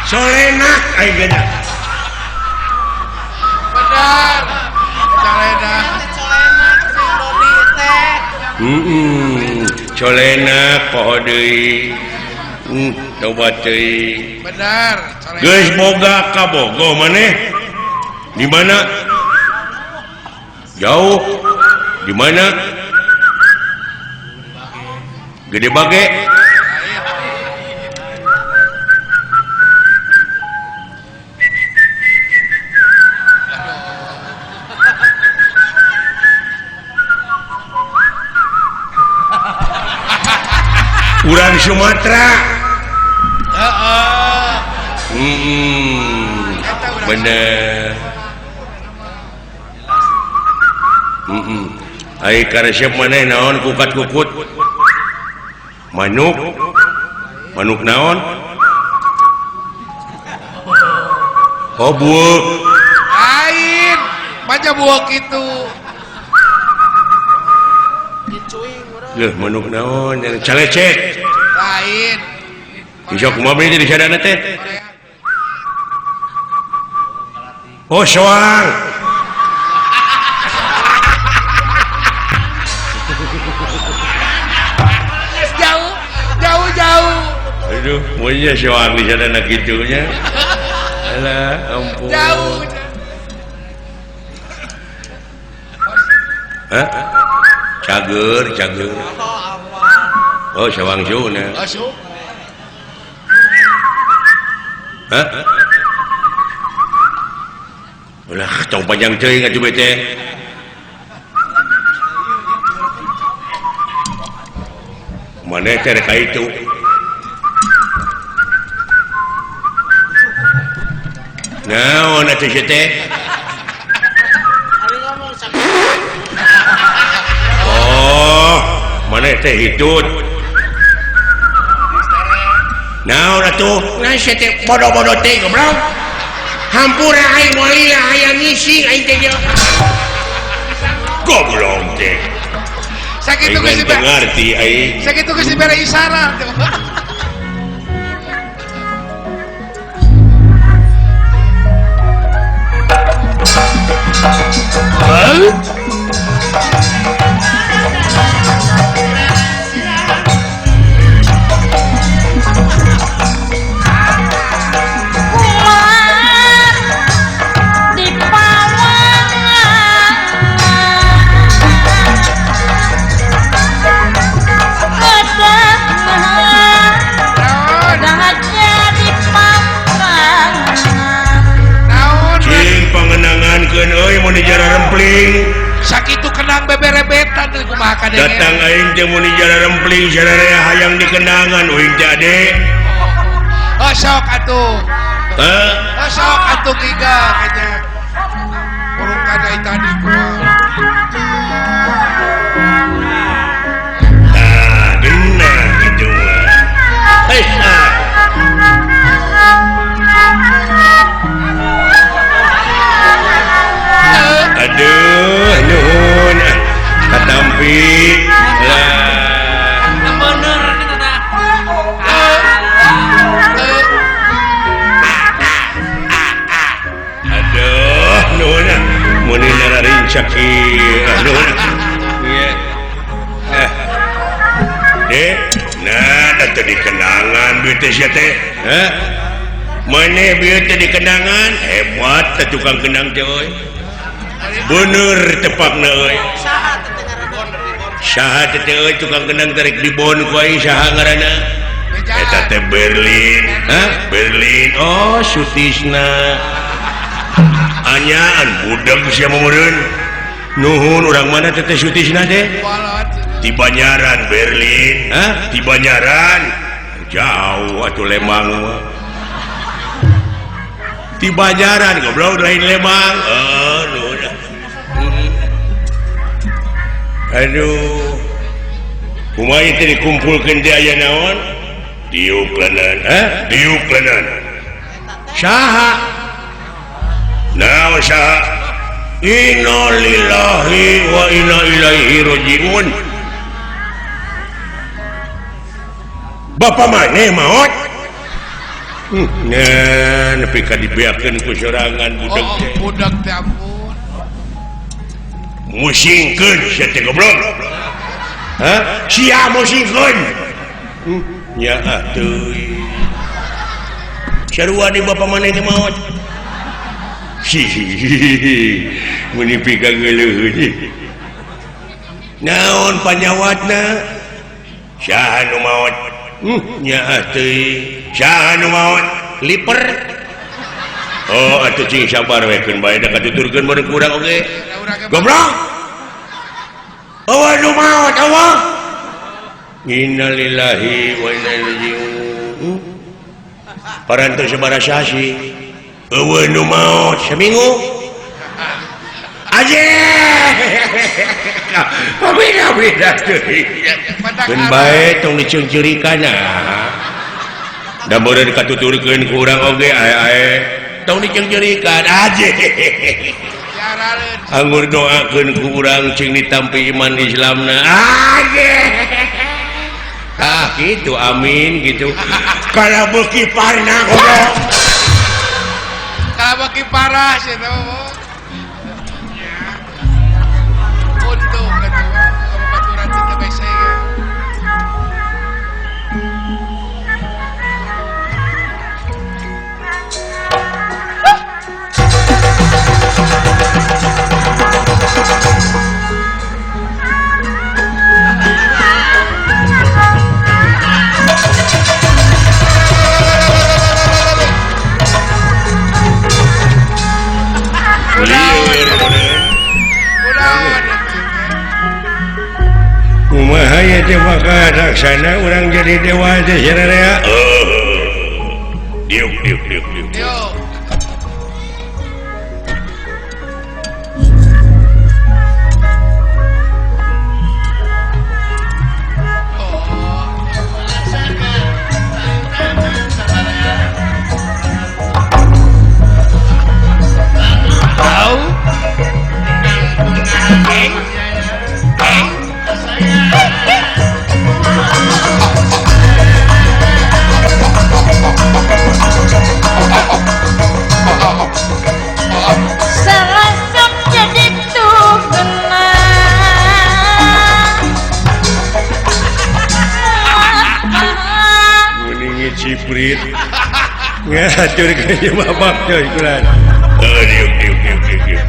Solenak ai geudah. Benar. Solenak. Solenak si Dodi teh. Solenak poho deui. Coba teuing. Benar, solenak. Geus boga ka Bogo maneh? Di mana? Jauh. Di mana? Gede Bage. Urang Sumatera. Bener. Ai karesep maneh naon kukat-kukut? Manuk. Manuk naon? Oh buuk. Lain, baca buuk itu. Leuh manuk naon? Calecek. Lain. Bisa kumaha beli di sadana teh? Oh soang. Jauh, jauh, jauh. Aduh, maunya soang di sadana kitunya. Alah, ampun. Jauh. Hah? Cager, cager. Oh, soang suna. Hah? Ulah, tong panjang teuing atuh bete. Maneh teh rek ka itu. Naon atuh sia teh? Oh, maneh teh hitut. Naon atuh? Nah sia teh bodoh-bodoh teh goblok. Hampura aing moal lila hayang ngising aing teh. Goblok teh. Sakitu geus ngarti aing. Sakitu geus dibere isyarat. Sakitu kenang beberebetan teh kumaha kadenge. Datang aing teh mun jara rempling sararea hayang dikenangan uing teh ade. Oh sok atuh. Heh. Oh sok atuh giga kayaknya. Burung kadai tadi kumaha. Tah geunah kitu mah. Hei ah. Aduh, nuhun katampi lah. Bener itu tah. Aduh, nuhun mun nararinca kieu. Nuhun. Ieu. Eh, nah da teu dikenangan duit teh sia teh. Hah? Maneh bieu teh dikenangan, hebat teh tukang kenang teh euy. Bener tepakna euy. Saha teh euy tukang kenang tarik dibon ku aing saha ngaranna? Eta teh Berlin. Hah? Berlin. Oh, Sutisna. Anyaan budeg sia meureun. Nuhun urang mana teh teh Sutisna teh? Di Banyaran Berlin. Hah? Di Banyaran. Jauh atuh Lembang mah. Di Banyaran goblok lain Lembang. Nuhun. Aduh, kumaha teh dikumpulkeun teh aya naon? Diuk leuneuh, hah? Diuk leuneuh. Saha? Naon saha? Innalillahi wa inna ilaihi rajiun. Bapak maneh maot? Nah, nepi ka dibeakeun ku sorangan budak teh. Oh, budak teh ampun. Musingkeun sia teh goblok. Hah? Sia musingkeun. Nya atuh. Sarua di bapa maneh teh maot. Hihihi. Mun pika geuleuh. Naon panyawatna? Saha nu maot? Nya atuh. Saha nu maot? Liper. Oh, atuh cing sabar we keun bae da katuturkeun meureun kurang oge. Goblok. Awa nu maot awa. Innalillahi wa inna ilaihi raji'un. Parantos sabaraha sasi. Eueuh nu maot seminggu. Aje. Pabida-bida teuing. Keun bae tong diceungceurikan ah. Da meureun katuturkeun ku urang oge ae-ae. Tong diceungceurikan aje. Anggur doakeun ku urang cing ditampi iman Islamna. Aje. Ah gitu amin gitu. Kalau beuki parna goblok. Kalau beuki parah sih teh. Untung atuh baturan teh bese. Kumaha ya teh maka laksana urang jadi dewa teh sararea. Diuk diuk diuk diuk. Ciprit ngatur ke bapak coy kurang. Diuk diuk diuk diuk diuk.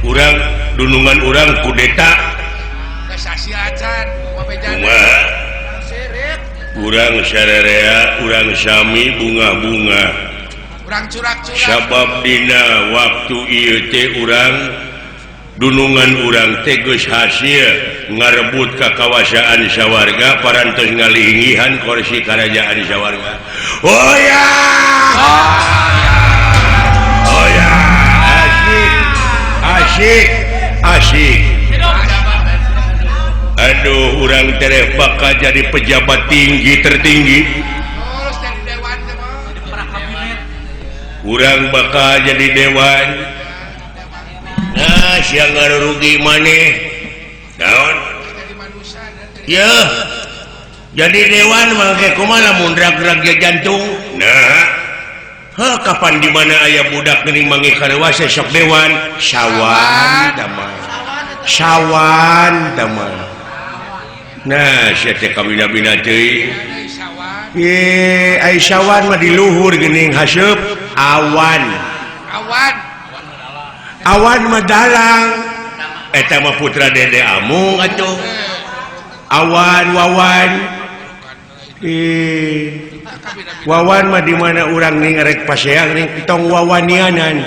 Urang dunungan urang kudeta urang sararea urang sami bunga-bunga sabab dina waktu ieu teh urang dunungan urang teh geus hasil ngarebut kakawasaan sawarga parantos ngalihingihan kursi karajaan sawarga. Oh ya, oh ya, asyik asyik asyik. Aduh, urang tereh bakal jadi pejabat tinggi tertinggi, urang bakal jadi dewan. Nah, siang ngarugi maneh naon ya jadi dewan mangke kumaha lamun rag-rag jantung. Nah, ha kapan di mana aya budak geuning manggih karewasa sok dewan sawan damai sawan damai. Nah, sia teh kabina-bina teuing. Ye, ai sawan mah di luhur geuning haseup awan. Awan. Awan mah dalang. Eta mah putra Dede Amung atuh. Awan Wawan. Wawan mah di mana urang ning rek paseang ning tong wawanianan.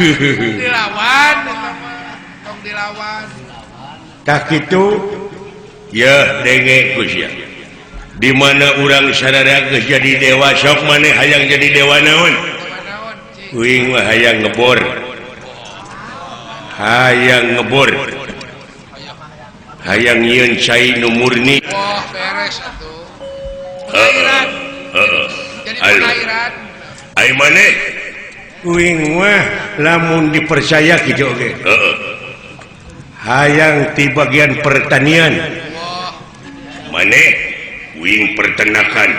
Dilawan eta mah, tong dilawan. Tah kitu ya denge ku sia. Di mana urang sararea geus jadi dewa sok maneh hayang jadi dewa naon? Uing mah hayang ngebor. Hayang ngebor. Hayang nyieun cai nu murni. Wah, beres atuh. Heeh. Heeh. Jadi pengairan. Ai maneh? Uing mah lamun dipercaya kitu oge. Heeh. Hayang ti bagian pertanian. Maneh uing peternakan.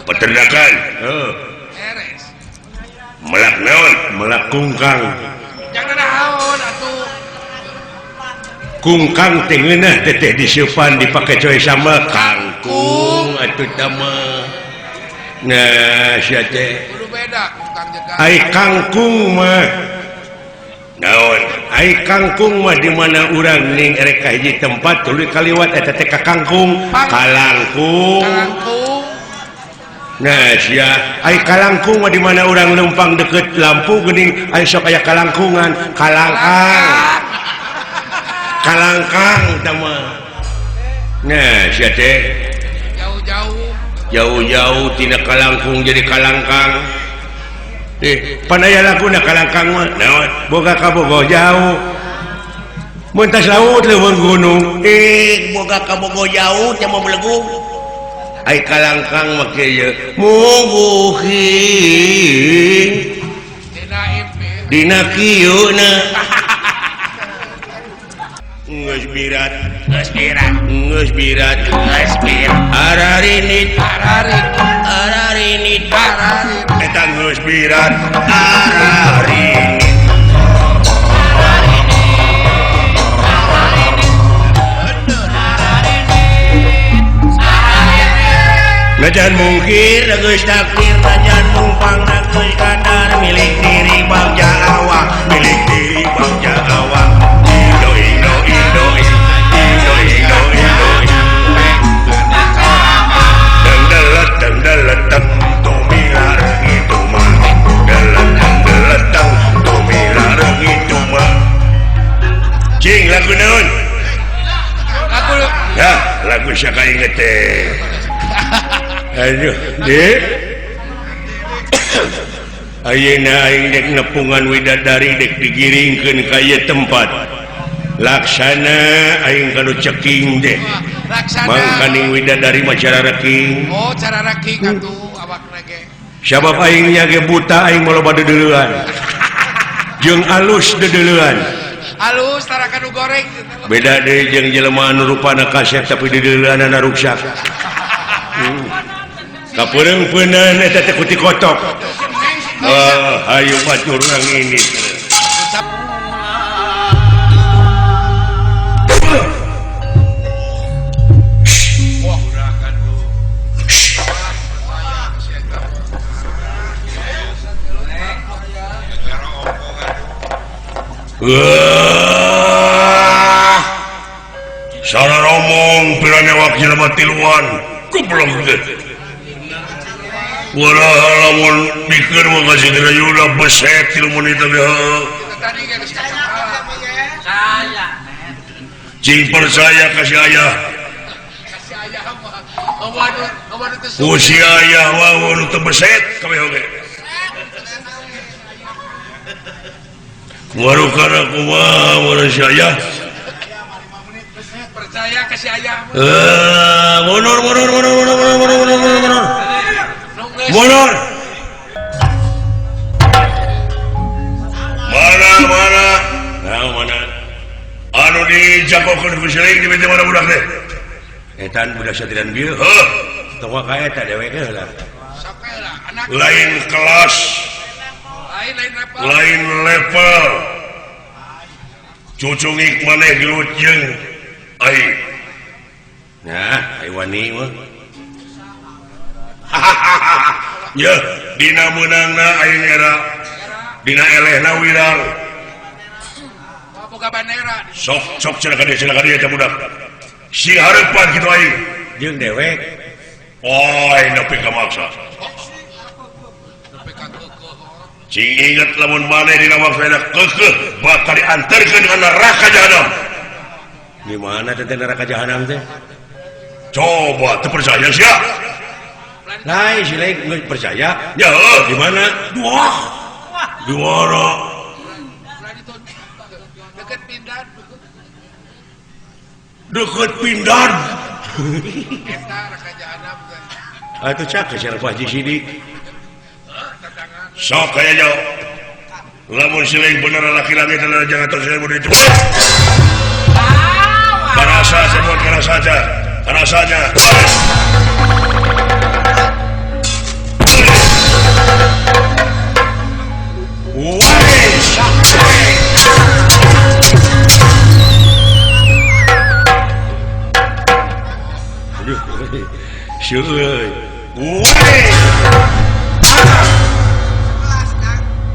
Peternakan. Heeh. Beres. Melak naon? Melak kungkang. Jangan naon atuh. Kungkang teh ngeunah teteh diseupan dipake coe sambal kangkung atuh tah mah. Nah, sia teh. Kudu beda kungkang jeung kangkung. Ai kangkung mah naon? Ai kangkung mah di mana urang ning erek ka hiji tempat tuluy kaliwat eta teh ka kangkung, kalangkung. Kalangkung. Nah, sia ai kalangkung mah di mana urang leumpang deket lampu geuning aya sok aya kalangkungan, kalangkang. Kalangkang tah mah. Nah, sia teh jauh-jauh. Jauh-jauh tina kalangkung jadi kalangkang. Pan aya laguna kalangkang mah. Naon? Boga kabogoh jauh. Mun tas laut leuweung gunung. Boga kabogoh jauh teh mah belegung. Ai kalangkang mah kieu mungguhing. Dina impi. Dina kieu na. Geus birat, geus birat, geus birat, geus birat. Ararinit, ararinit, ararinit, ararinit. Eta geus birat, ararinit. Najan mungkir geus takdir, najan mumpang geus kadar milik diri bagja awak, milik diri bagja awak. Indo Indo Indo Indo Indo Indo. Dang dang dang tumilar itu mah. Dang dang tumilar itu mah. Cing lagu naon? Lagu ya, lagu siapa inget teh? Aduh, Dek. Ayeuna aing dek nepungan widadari dek digiringkeun ka ieu tempat. Laksana aing kanu ceking deh. Laksana. Mangkaning widadari mah cara reking. Oh, cara reking atuh awakna ge. Sabab aing nya ge buta aing mah loba deudeuleun. Jeung alus deudeuleun. Alus tara kanu goreng. Beda deui jeung jelema anu rupana kasep tapi deudeuleunana ruksak. Kapeureng peunan eta teh kuti kotok. Hayu batur urang ini. Wah, salah ngomong pira newak jelema tiluan, goblok teh. Walah lamun mikir mah kasih dirayuna beset tilu menit teh. Cing percaya kasih ayah. Ku si ayah wae nu teu beset kabeh oge. Warukana kumaha mun si ayah. Percaya ka si ayah. Mundur mundur mundur mundur mundur mundur mundur mundur. Mundur. Mana mana? Nah, mana? Anu dijagokeun ku siling di mana budak teh? Etan budak satiran bieu. Heuh. Tong ka eta dewek heula. Lain kelas. Lain level. Cucungik maneh gelut jeung aing. Nah, ai wani mah. Yeuh, dina meunangna aing era. Dina elehna wirang. Boga bandera. Sok sok cenah ka dieu eta budak. Si hareupan kitu aing. Jeung dewek. Oi nepi ka maksa. Nepi ka keukeuh. Cing inget lamun maneh dina maksana keukeuh bakal diantarkeun ka neraka jahanam. Di mana teh neraka jahanam teh? Coba teu percaya sia. Lain si lain geus percaya. Ya, di mana? Wah. Di mana? Deket Pindan. Deket Pindan. Eta neraka jahanam teh. Atuh cak sia Pak Haji Sidik. Sok aya jauh. Lamun si lain bener laki-laki teh jangan terus mun dijebak. Karasa sebut karasa aja. Karasanya.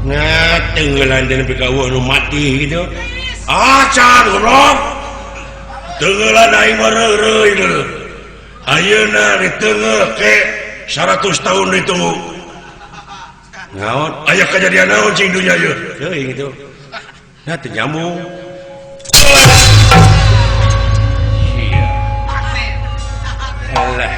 Nah, tenggelan dan PKW nu mati gitu. Acan goblok. Tenggelan aing mah reureuy deui. Ayeuna ditenggel ke 100 tahun ditunggu. Naon? Aya kejadian naon cing dunya ieu? Teuing itu. Nah, teu nyambung. Iya. Alah.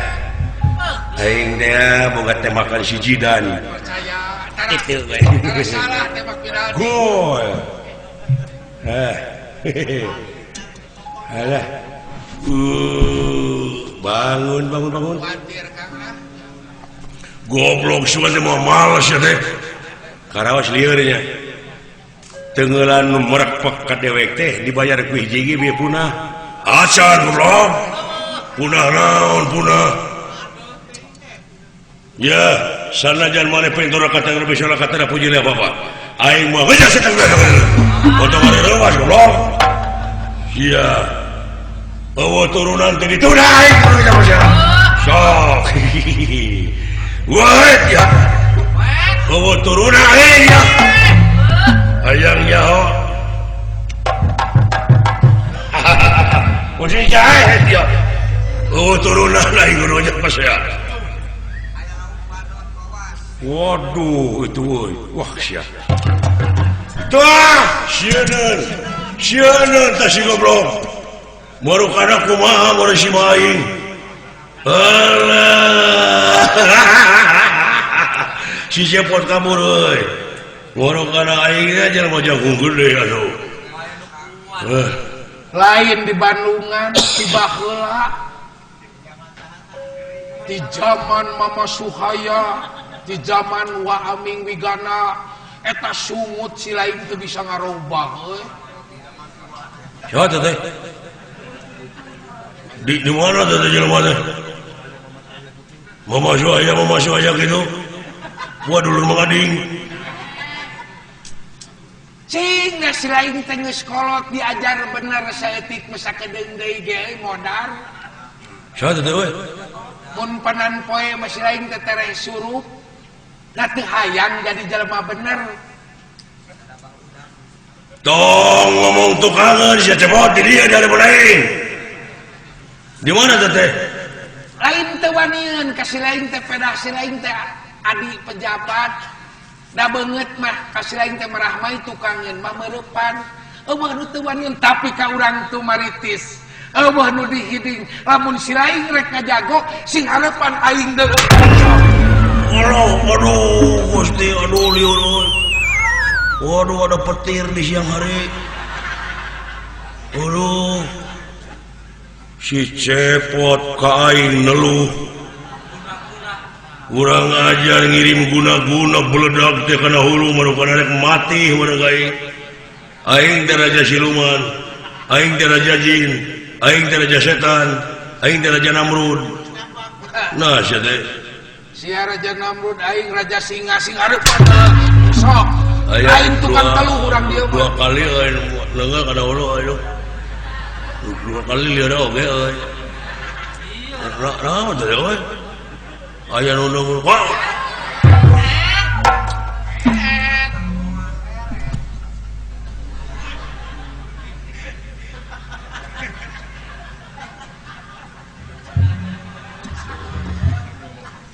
Aing teh boga tembakan si Jidan. Percaya. Itu we. Salah tembak viral. Gol. Eh. Alah. Bangun bangun bangun. Khawatir Kang ah. Goblok si teh mah males ya teh. Karaos lieur nya. Tenggelan nu merekpek ka dewek teh dibayar ku hiji ge bieu punah. Acan goblok. Punah naon punah. Ya, sanajan maneh pintura kata lebih salah kata puji lah bapak. Aing mah geus setan geus. Potong reuwas goblok. Iya. Eueuh turunan teh dituna aing kudu sama sia. Sok. Wah ya. Eueuh turunan aing ya. Hayang nyaho. Kucing jahe ya. Eueuh turunan aing kudu sama sia. Waduh itu euy. Wah sia. Tah, sieun. Sieun tah si goblok. Marukana kumaha mun si aing. Alah. Si cepot kabur euy. Marukana aing teh jelema jagung gede atuh. Lain di Bandungan, di baheula. Di zaman Mama Suhaya, di zaman Wa Aming Wigana, eta sungut si lain teu bisa ngarobah euy. Siapa teh? Di mana teh jelema teh? Mama Suhaya gitu. Gua dulur Mangading. Cing da si lain teh geus kolot diajar bener saeutik mah sakedeung deui ge modar. Siapa teh euy? Mun panan poe mah si lain teh tereh surup. Da teu hayang jadi jelema bener. Tong ngomong tukangan sia cepot di dieu dari lain. Di mana teh? Lain teu wanian ka si lain teh pedah si lain teh adi pejabat. Da beungeut mah ka si lain teh merahmai tukangeun mah meurepan. Eueuh nu teu wanian tapi ka urang tu maritis. Eueuh nu dihiding lamun si lain rek ngajago sing harepan aing deui. Allah, aduh, Gusti, aduh, liur. Waduh, ada petir di siang hari. Aduh, si cepot ka aing neluh. Urang ajar ngirim guna-guna beledak teh kana hulu marukana rek mati urang aing. Aing teh raja siluman, aing teh raja jin, aing teh raja setan, aing teh raja Namrud. Nah, sia teh. Sia raja Namrud aing raja singa sing hareupan sok. Aing tukang teluh urang dieu mah. Dua kali aing leungeuh kana hulu aing. Dua kali lieur oge euy. Naon teh euy? Aya nu nunggu. Wah.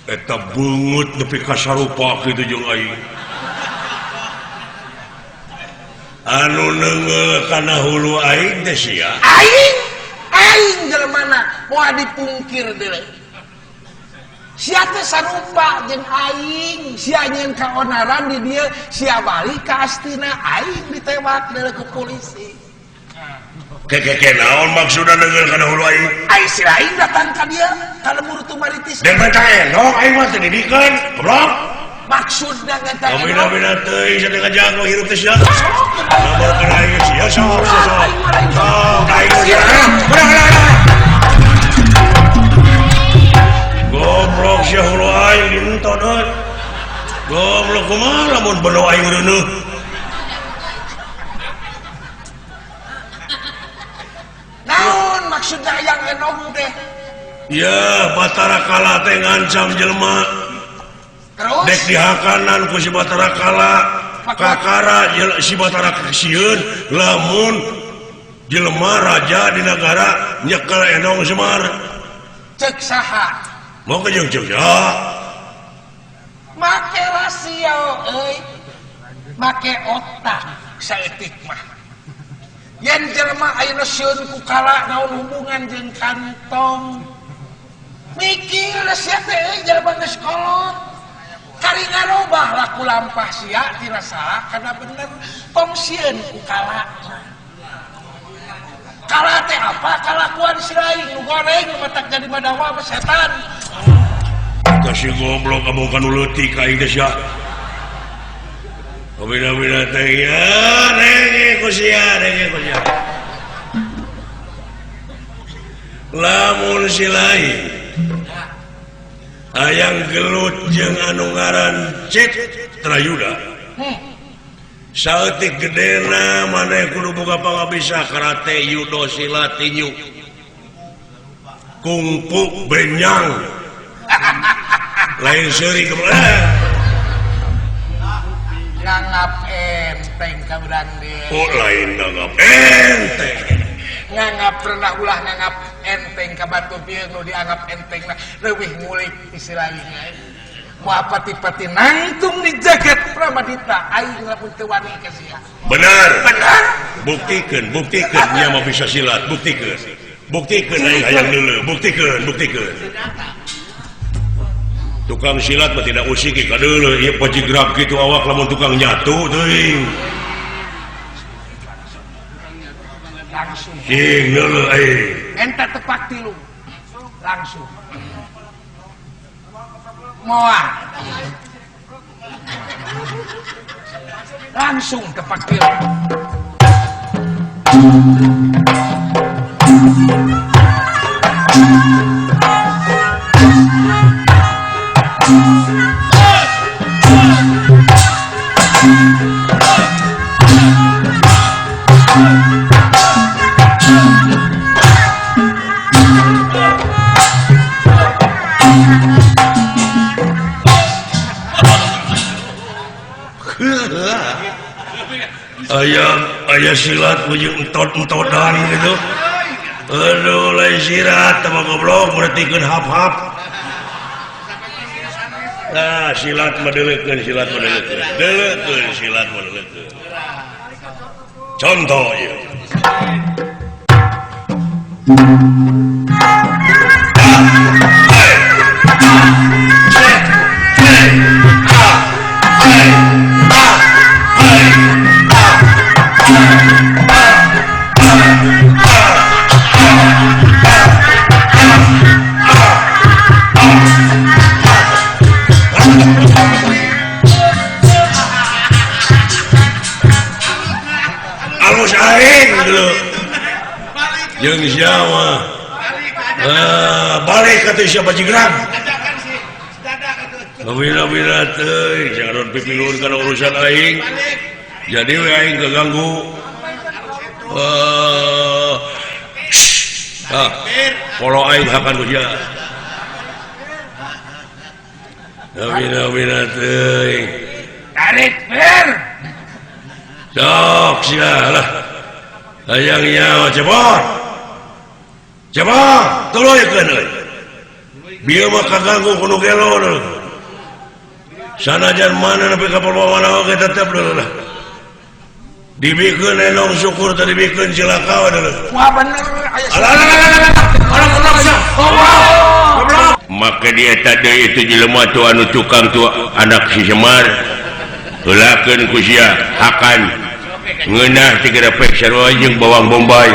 Eta beungeut nepi ka sarupa kitu jeung aing. Anu neungeul kana hulu aing teh sia. Aing, aing jelema moal dipungkir deui. Sia teh sarupa jeung aing, sia nyeun kaonaran di dieu, sia balik ka Astina, aing ditewak deui ku polisi. Keke naon maksudna neungeul kana hulu aing? Aing si aing datang ka dieu ka lembur Tumaritis. Dan mah endong aing mah teu didikeun, goblok. Maksudna ngeta Bina-bina teuing sia teh ngajago hirup teh sia. Lamun aing sia sok sok. Sok aing sia. Goblok sia hulu aing dientot euy. Goblok kumaha lamun beno aing reuneuh. Naon maksudna hayang endong teh? Ya, Batara Kala teh ngancam jelema. Terus? Dek dihakanan ku si Batara Kala. Kakara si Batara sieun lamun jelema raja di negara nyekel endong Semar. Cek saha? Mau ke jeung cek ya. Make rasio euy. Make otak saeutik mah. Yen jelema ayeuna sieun ku kala naon hubungan jeung kantong. Mikir sia teh euy jelema geus kolot. Kari ngarobah laku lampah sia tina salah kana bener tong sieun ku kala. Kala teh apa kalakuan si lain nu goreng nu matak jadi madawa mah setan. Tah si goblok kamu kan leutik aing teh sia. Bina-bina teh ya renge ku sia renge ku sia. Lamun si lain hayang gelut jeung anu ngaran Citrayuda. Saeutik gedena maneh kudu boga pangabisa karate, judo, silat, tinju, kungfu, benyang. Lain seuri kumaha. Nganggap enteng ka urang deui. Oh lain nganggap enteng. Nganggap pernah ulah nganggap enteng ka batur bieu nu dianggap enteng na leuwih ngulik ti lainnya. Moal pati-pati nangtung di jagat Pramadita aing lamun teu wani ka sia. Benar. Benar. Buktikeun, buktikeun nya mah bisa silat, buktikeun. Buktikeun aing hayang deuleu, buktikeun, buktikeun. Tukang silat mah tidak usik ka deuleu ieu pajigrab kitu awak lamun tukang nyatu teuing. Langsung. Cing deuleu aing. Enta tepak tilu. Langsung. Moal. Langsung tepak tilu. Ayah silat ujung entot-entotan gitu. Aduh, lain sirat sama goblok mertikeun hap-hap. Nah, silat mah deuleukeun, silat mah deuleukeun. Deuleukeun silat mah deuleukeun. Contoh ieu. Alus aing dulu. Jeung siapa? Balik ka teh siapa jigrang. Bina-bina teuing jangan pipilun kana urusan aing. Jadi we aing keganggu. Kalau aing hakan ku sia. Bina-bina teuing. Tarik per. Sok sia lah. Hayang nyawa cebor. Cebor, tuluykeun euy. Bieu mah kaganggu kudu gelo sanajan mana nepi ka perbawana oge tetep lah. Dibikeun enong syukur tadi dibikeun cilaka we. Wah bener aya. Maka dia tadi itu jelema tu anu tukang tu anak si Semar heulakeun ku sia hakan ngeunah teh gerepek sarua jeung bawang bombay.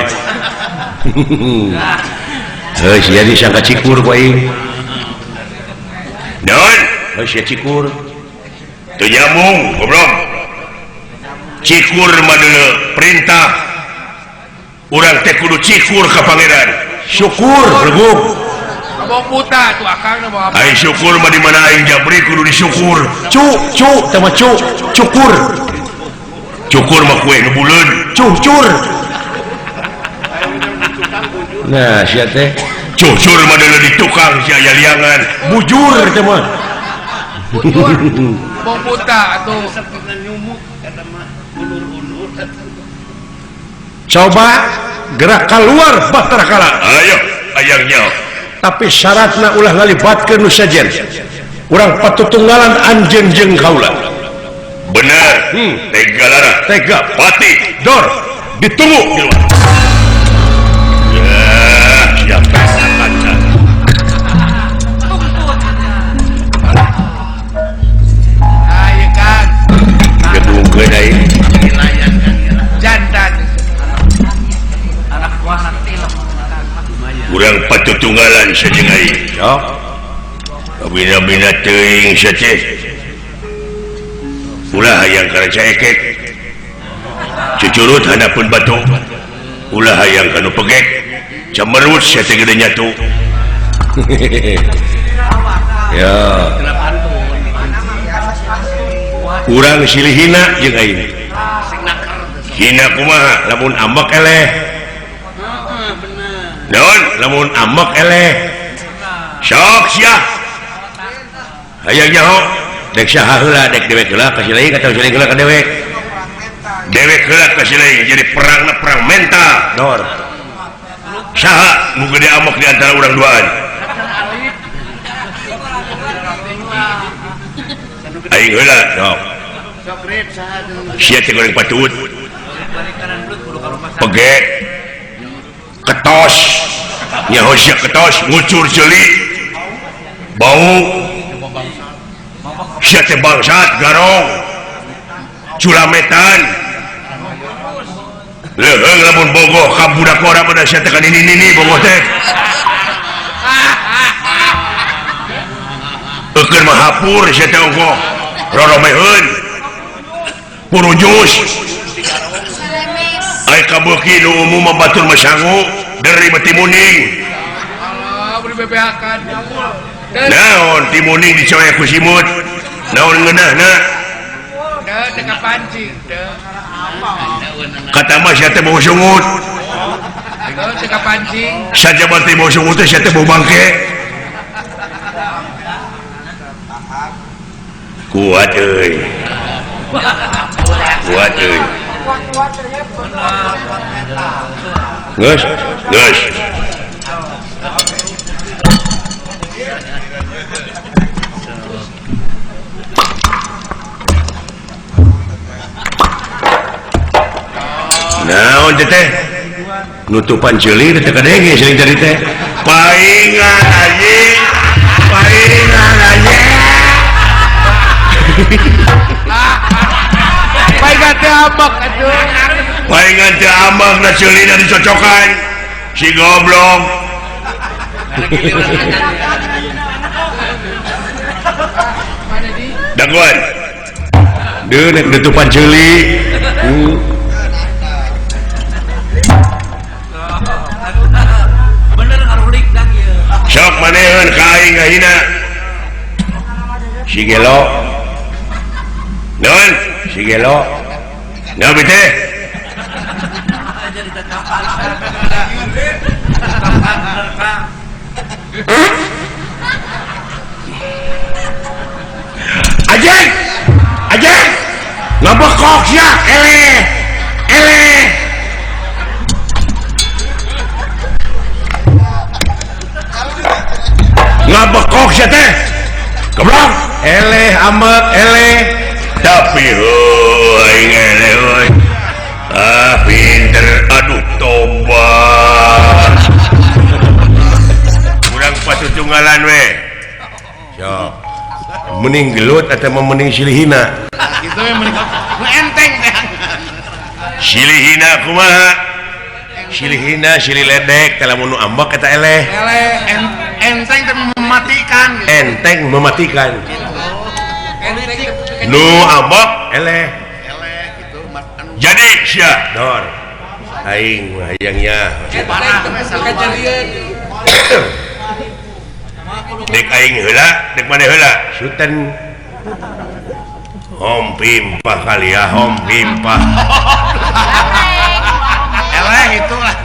Heuh sia disangka cikur ku aing. Naon? Heuh sia cikur. Teu nyambung goblok. Cikur mah deuleu perintah. Urang teh kudu cikur ka pangeran. Syukur berguk. Bawa buta tuh akang bawa apa? Aing syukur mah di mana aing jabri kudu disyukur. Cu cu teh mah cu cukur. Cukur mah kue nu buleun. Cucur. Nah, sia teh cucur mah deuleu di tukang sia aya liangan. Bujur teh mah. Bujur. Bawa buta atuh. Coba gerak keluar Bahtera Kala. Ayo, ayangnya. Tapi syaratna ulah ngalibatkeun nu sejen. Urang patutunggalan anjeun jeung kaula. Bener. Tega lara, tega pati, dor ditunggu di luar. Ya, siapa kaca. Ayo kan. Gedungkeun aing. Jantan. Anak buah tilem. Urang patutunggalan sajeng aing. Sok. Kabina-bina teuing sace. Ulah hayang kana caekek. Cucurut handapeun batu. Ulah hayang kanu pegek. Cemerut sia teh gede nyatu. Ya. Urang silih hina jeung aing. Hina kumaha? Lamun ambek eleh. Naon? Lamun ambek eleh. Sok sia. Hayang nyaho. Dek saha heula dek dewek heula ka si lain atawa si lain heula ka dewek. Dewek heula ka si lain jadi perangna perang mental. Dor. Saha nu gede amok di antara urang duaan? Aing heula. Sok. Sia teh goreng patut. Pegek. Ketos. Nyaho sia ketos ngucur ceuli. Bau. Sia teh bangsat garong. Culametan. Leuheung lamun bogoh ka budak ora pada sia teh ka nini-nini bogoh teh. Eukeun mah hapur sia teh ongkoh. Roromeheun. Purujus. Ai kabeuki nu umum mah batur mah sangu deuri mah timuning. Allah beri bebeakan. Naon timuning dicoek ku simut. Naon ngeunahna? Teu teu kapancing teu. Kata mah sia teh bau sungut. Teu teu kapancing. Sajaban teh bau sungut teh sia teh bau bangke. Kuat euy. Kuat euy. Geus, geus. Naon teh teh? Nutupan ceuli teh kadenge sering tadi teh. Paingan anjing. Paingan anjing. Paingan teh ambek atuh. Paingan teh ambek da ceulina dicocokan. Si goblok. Daguan. Deun nek nutupan ceuli. Sok manehan ka aing ngahina. Si gelo. Naon? Si gelo. Naon teh? Ajeng! Ajeng! Ngabekok sia, eleh. Eleh. sia teh. Goblok. Eleh ambek eleh. Tapi heuh aing eleh euy. Ah pinter aduh tobat. Urang patutunggalan we. Sok. Mending gelut atau mending silihina? Gitu we mending enteng teh. Silihina kumaha? Silihina silih ledek teh lamun nu ambek eta eleh. Eleh enteng teh mematikan gitu. Enteng mematikan. Nu ambek eleh. Eleh gitu. Jadi sia dor. Aing mah hayang nya. Parah we kajadian. Dek aing heula, dek maneh heula. Suten. Hom pimpah kali ya, hom pimpah. Eleh itu lah.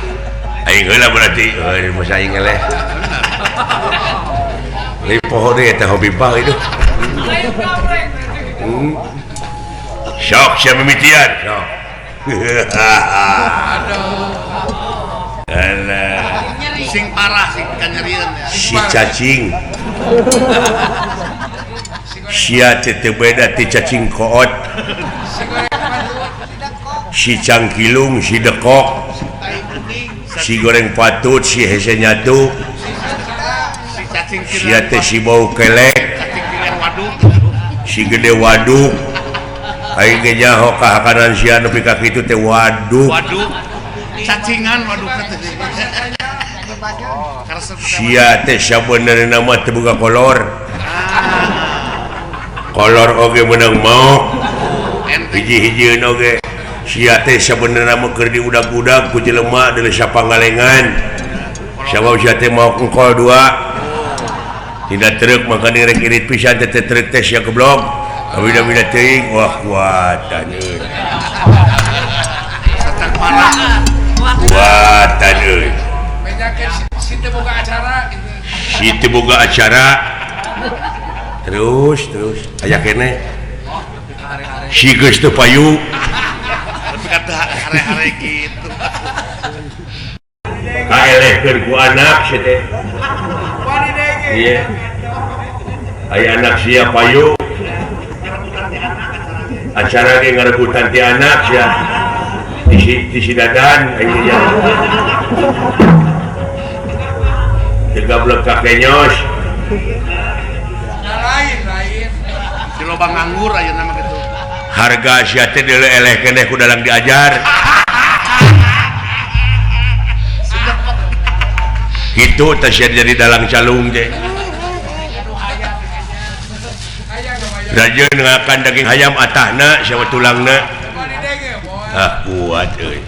Aing heula berarti, euy masa aing eleh. Leuwih poho deui eta hom pimpah itu. Sok sia mimitian, sok. Aduh. Alah. Sing parah sing kanyerieun ya. Si cacing. Sia teh teu beda ti cacing koot. Si cangkilung, si dekok. Si goreng patut, si hese nyatu. Sia teh si bau kelek. Si gede waduk. Aing ge nyaho ka hakanan sia nepi ka kitu teh waduk. Waduk. Cacingan waduk teh. Sia teh sabenerna mah teu boga kolor. Kolor oge meunang maok. Hiji-hijieun oge. Sia teh sabenerna mah keur diudag-udag ku jelema deuleu sapangalengan. Sabab sia teh maok engkol dua. Tina truk maka direk irit pisan teh truk teh sia goblok. Abida-bida teuing wah kuatan euy. Satang parah. Kuatan euy. Si teu boga acara gitu. Si teu boga acara. Terus terus aya keneh. Si geus teu payu. Tapi kata hare-hare gitu. Kaelehkeun ku anak sia teh. Iya. Aya anak sia payu. Acara ge ngarebutan ti anak sia. Di si dadan aing nya. Gablek ka kenyos. Lain-lain. Di loba nganggur ayeuna mah kitu. Harga sia teh deuleu eleh keneh ku dalang diajar. Kitu teh sia jadi dalang calung teh. Rajeun ngakan daging hayam atahna sia mah tulangna. Ah kuat euy.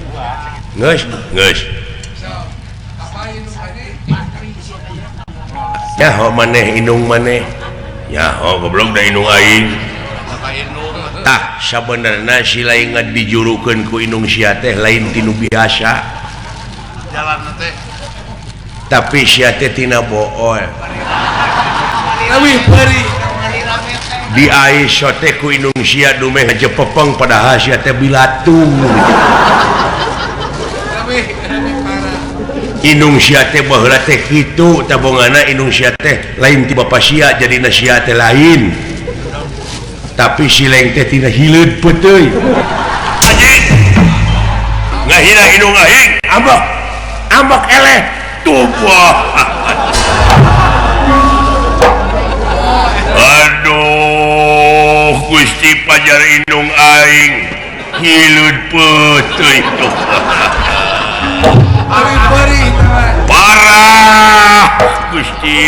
Geus, geus. Nyaho maneh indung maneh. Nyaho goblok da indung aing. Tah sabenerna si lain dijurukeun ku indung sia teh lain tinu biasa. Jalanna teh. Tapi sia teh tina bool. Leuwih peuri. Di aiso teh ku indung sia dumeh ngajepepeng padahal sia teh bilatung. Indung sia teh baheula teh kitu tabongana indung sia teh lain ti bapa sia jadina sia teh lain. Tapi si lain teh tina hileud peuteuy. Anjing. Ngahina indung aing, ambek. Ambek eleh. Tubuh. Aduh, Gusti pajar indung aing hileud peuteuy tuh. Parah Gusti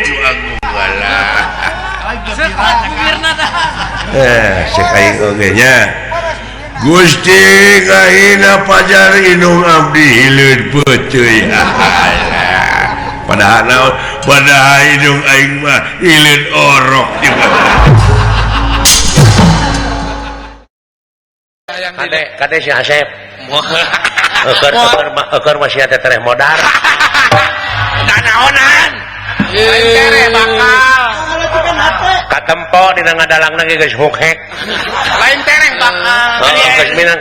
nu agung galah. Cek aing oge nya. Gusti ngahina pajar indung abdi hileud peuteuy. Padahal naon? Padahal indung aing mah hileud orok di Kade, kade si Asep. Eukeur masih ada tereh modar. Danaonan. Lain tereh bakal. Katempo dina ngadalangna ge geus hokhek. Lain tereng bakal.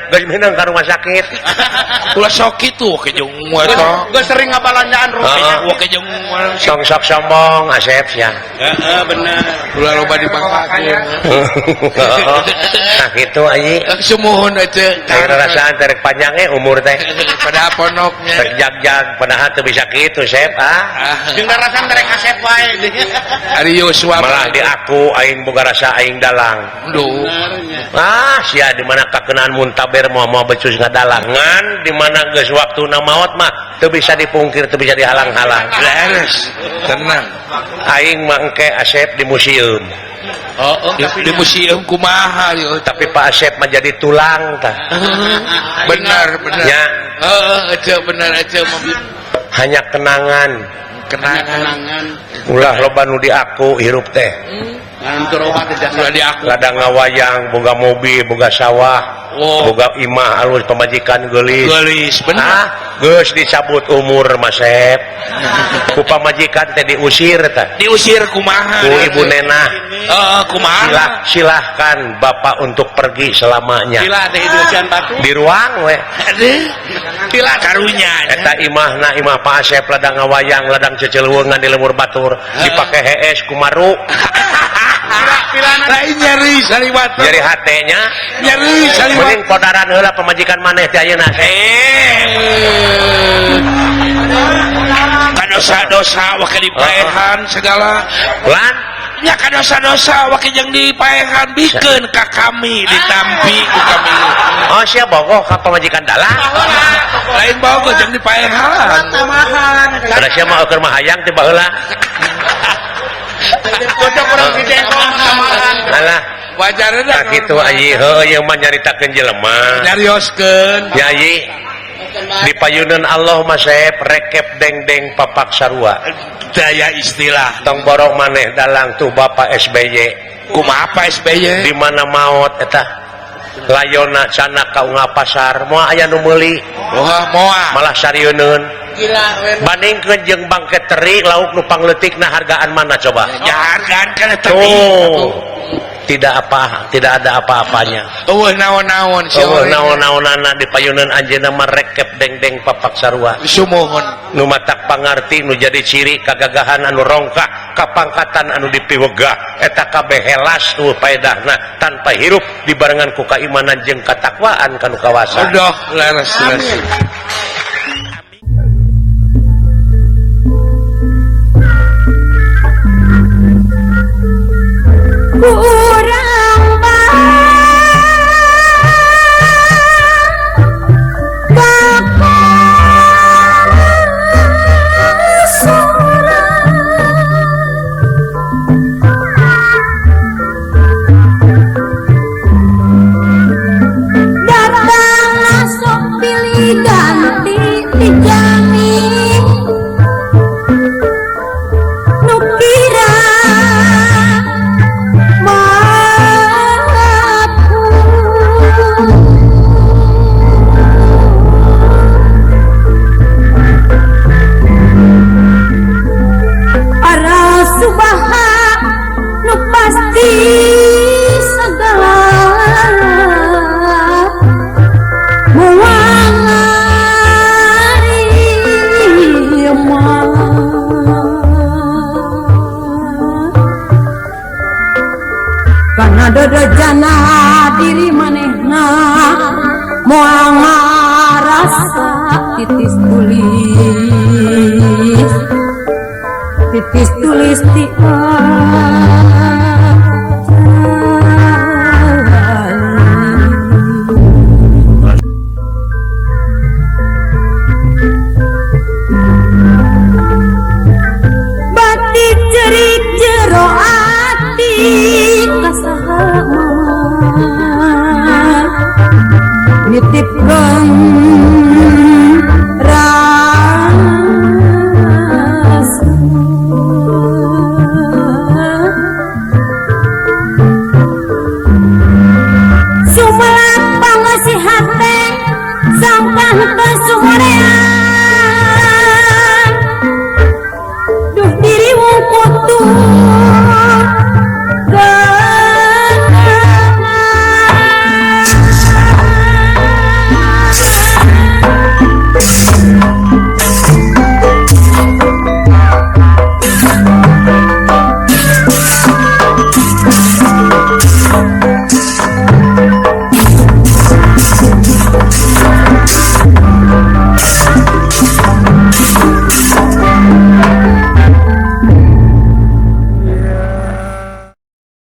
Geus minang ka rumah sakit. Ulah sok kitu ke jeung eta. Geus sering ngabalanjaan rupiah. Wah ke jeung Song sok sombong Asep sia. Heeh bener. Ulah loba dipangkakeun. Nah kitu ayi. Sumuhun aja. Ayo rasaan terek panjang ge umur teh. Pada ponoknya. Terjag-jag padahal teu bisa kitu Sep ah. Jeung rasaan terek Asep wae. Ari Yosua malah di aku aing boga rasa aing dalang. Duh. Ah sia di mana kakenaan muntaber moal-moal becus ngadalangan di mana geus waktuna maot mah teu bisa dipungkir teu bisa dihalang-halang. Leres, tenang. Aing mangke Asep di museum. Oh, di museum kumaha ieu? Tapi Pak Asep mah jadi tulang tah. Benar, benar. Ya. Heeh, aja benar aja hanya kenangan. Kenangan. Ulah loba nu diaku hirup teh. Ulah diaku. Ladang ngawayang, boga mobil, boga sawah, boga imah alus pamajikan geulis. Geulis, bener. Ah, geus dicabut umur Mas Sep. Ku pamajikan teh diusir tah. Diusir kumaha? Ku ibu nenah. Heeh, kumaha? Silahkan bapak untuk pergi selamanya. Sila teh diusian batu. Di ruang we. Sila karunya. Eta imahna imah Pak Asep ladang ngawayang, ladang ceceluweungan di lemur batur, dipake hees kumaru. Lain nyeri saliwat. Nyeri hatenya. Nyeri saliwat. Mending podaran heula pamajikan maneh teh ayeuna. Kadosa-dosa wakil dipaehan segala. Lan nya kadosa-dosa wakil jeung dipaehan bikeun ka kami ditampi ku kami. Oh sia bogoh ka pamajikan dalang. Lain bogoh jeung dipaehan. Kada sia mah keur mah hayang teh baheula. Cocok urang si jengkol tamahan. Alah, wajarna tah kitu ayi heuh ieu mah nyaritakeun jelema. Nyarioskeun. Ya ayi. Di payunan Allah mah Sep rekep deng-deng papak sarua. Daya istilah. Tong borong maneh dalang tuh Bapak SBY. Kumaha Pak SBY? Di mana maot eta? Layona sana ka unggal pasar moal aya nu meuli. Wah, moal. Malah sarieuneun. Bandingkeun jeung bangke teri lauk nu pangleutikna hargaan mana coba? Ya hargaan kana teri. Tidak apa, tidak ada apa-apanya. Eueuh naon-naon sia. Eueuh naon-naonana di payunan anjeunna mah rekep deng-deng papak sarua. Sumuhun. Nu matak pangarti nu jadi ciri kagagahan anu rongkah, kapangkatan anu dipiwegah, eta kabeh helas tuh paedahna tanpa hirup dibarengan ku kaimanan jeung katakwaan kanu kawasa. Aduh, leres leres. Kurang datang langsung pilih ganti dijamin nu kira pasti segala muang karena dodojana diri manehna moal ngarasa titis tulis ti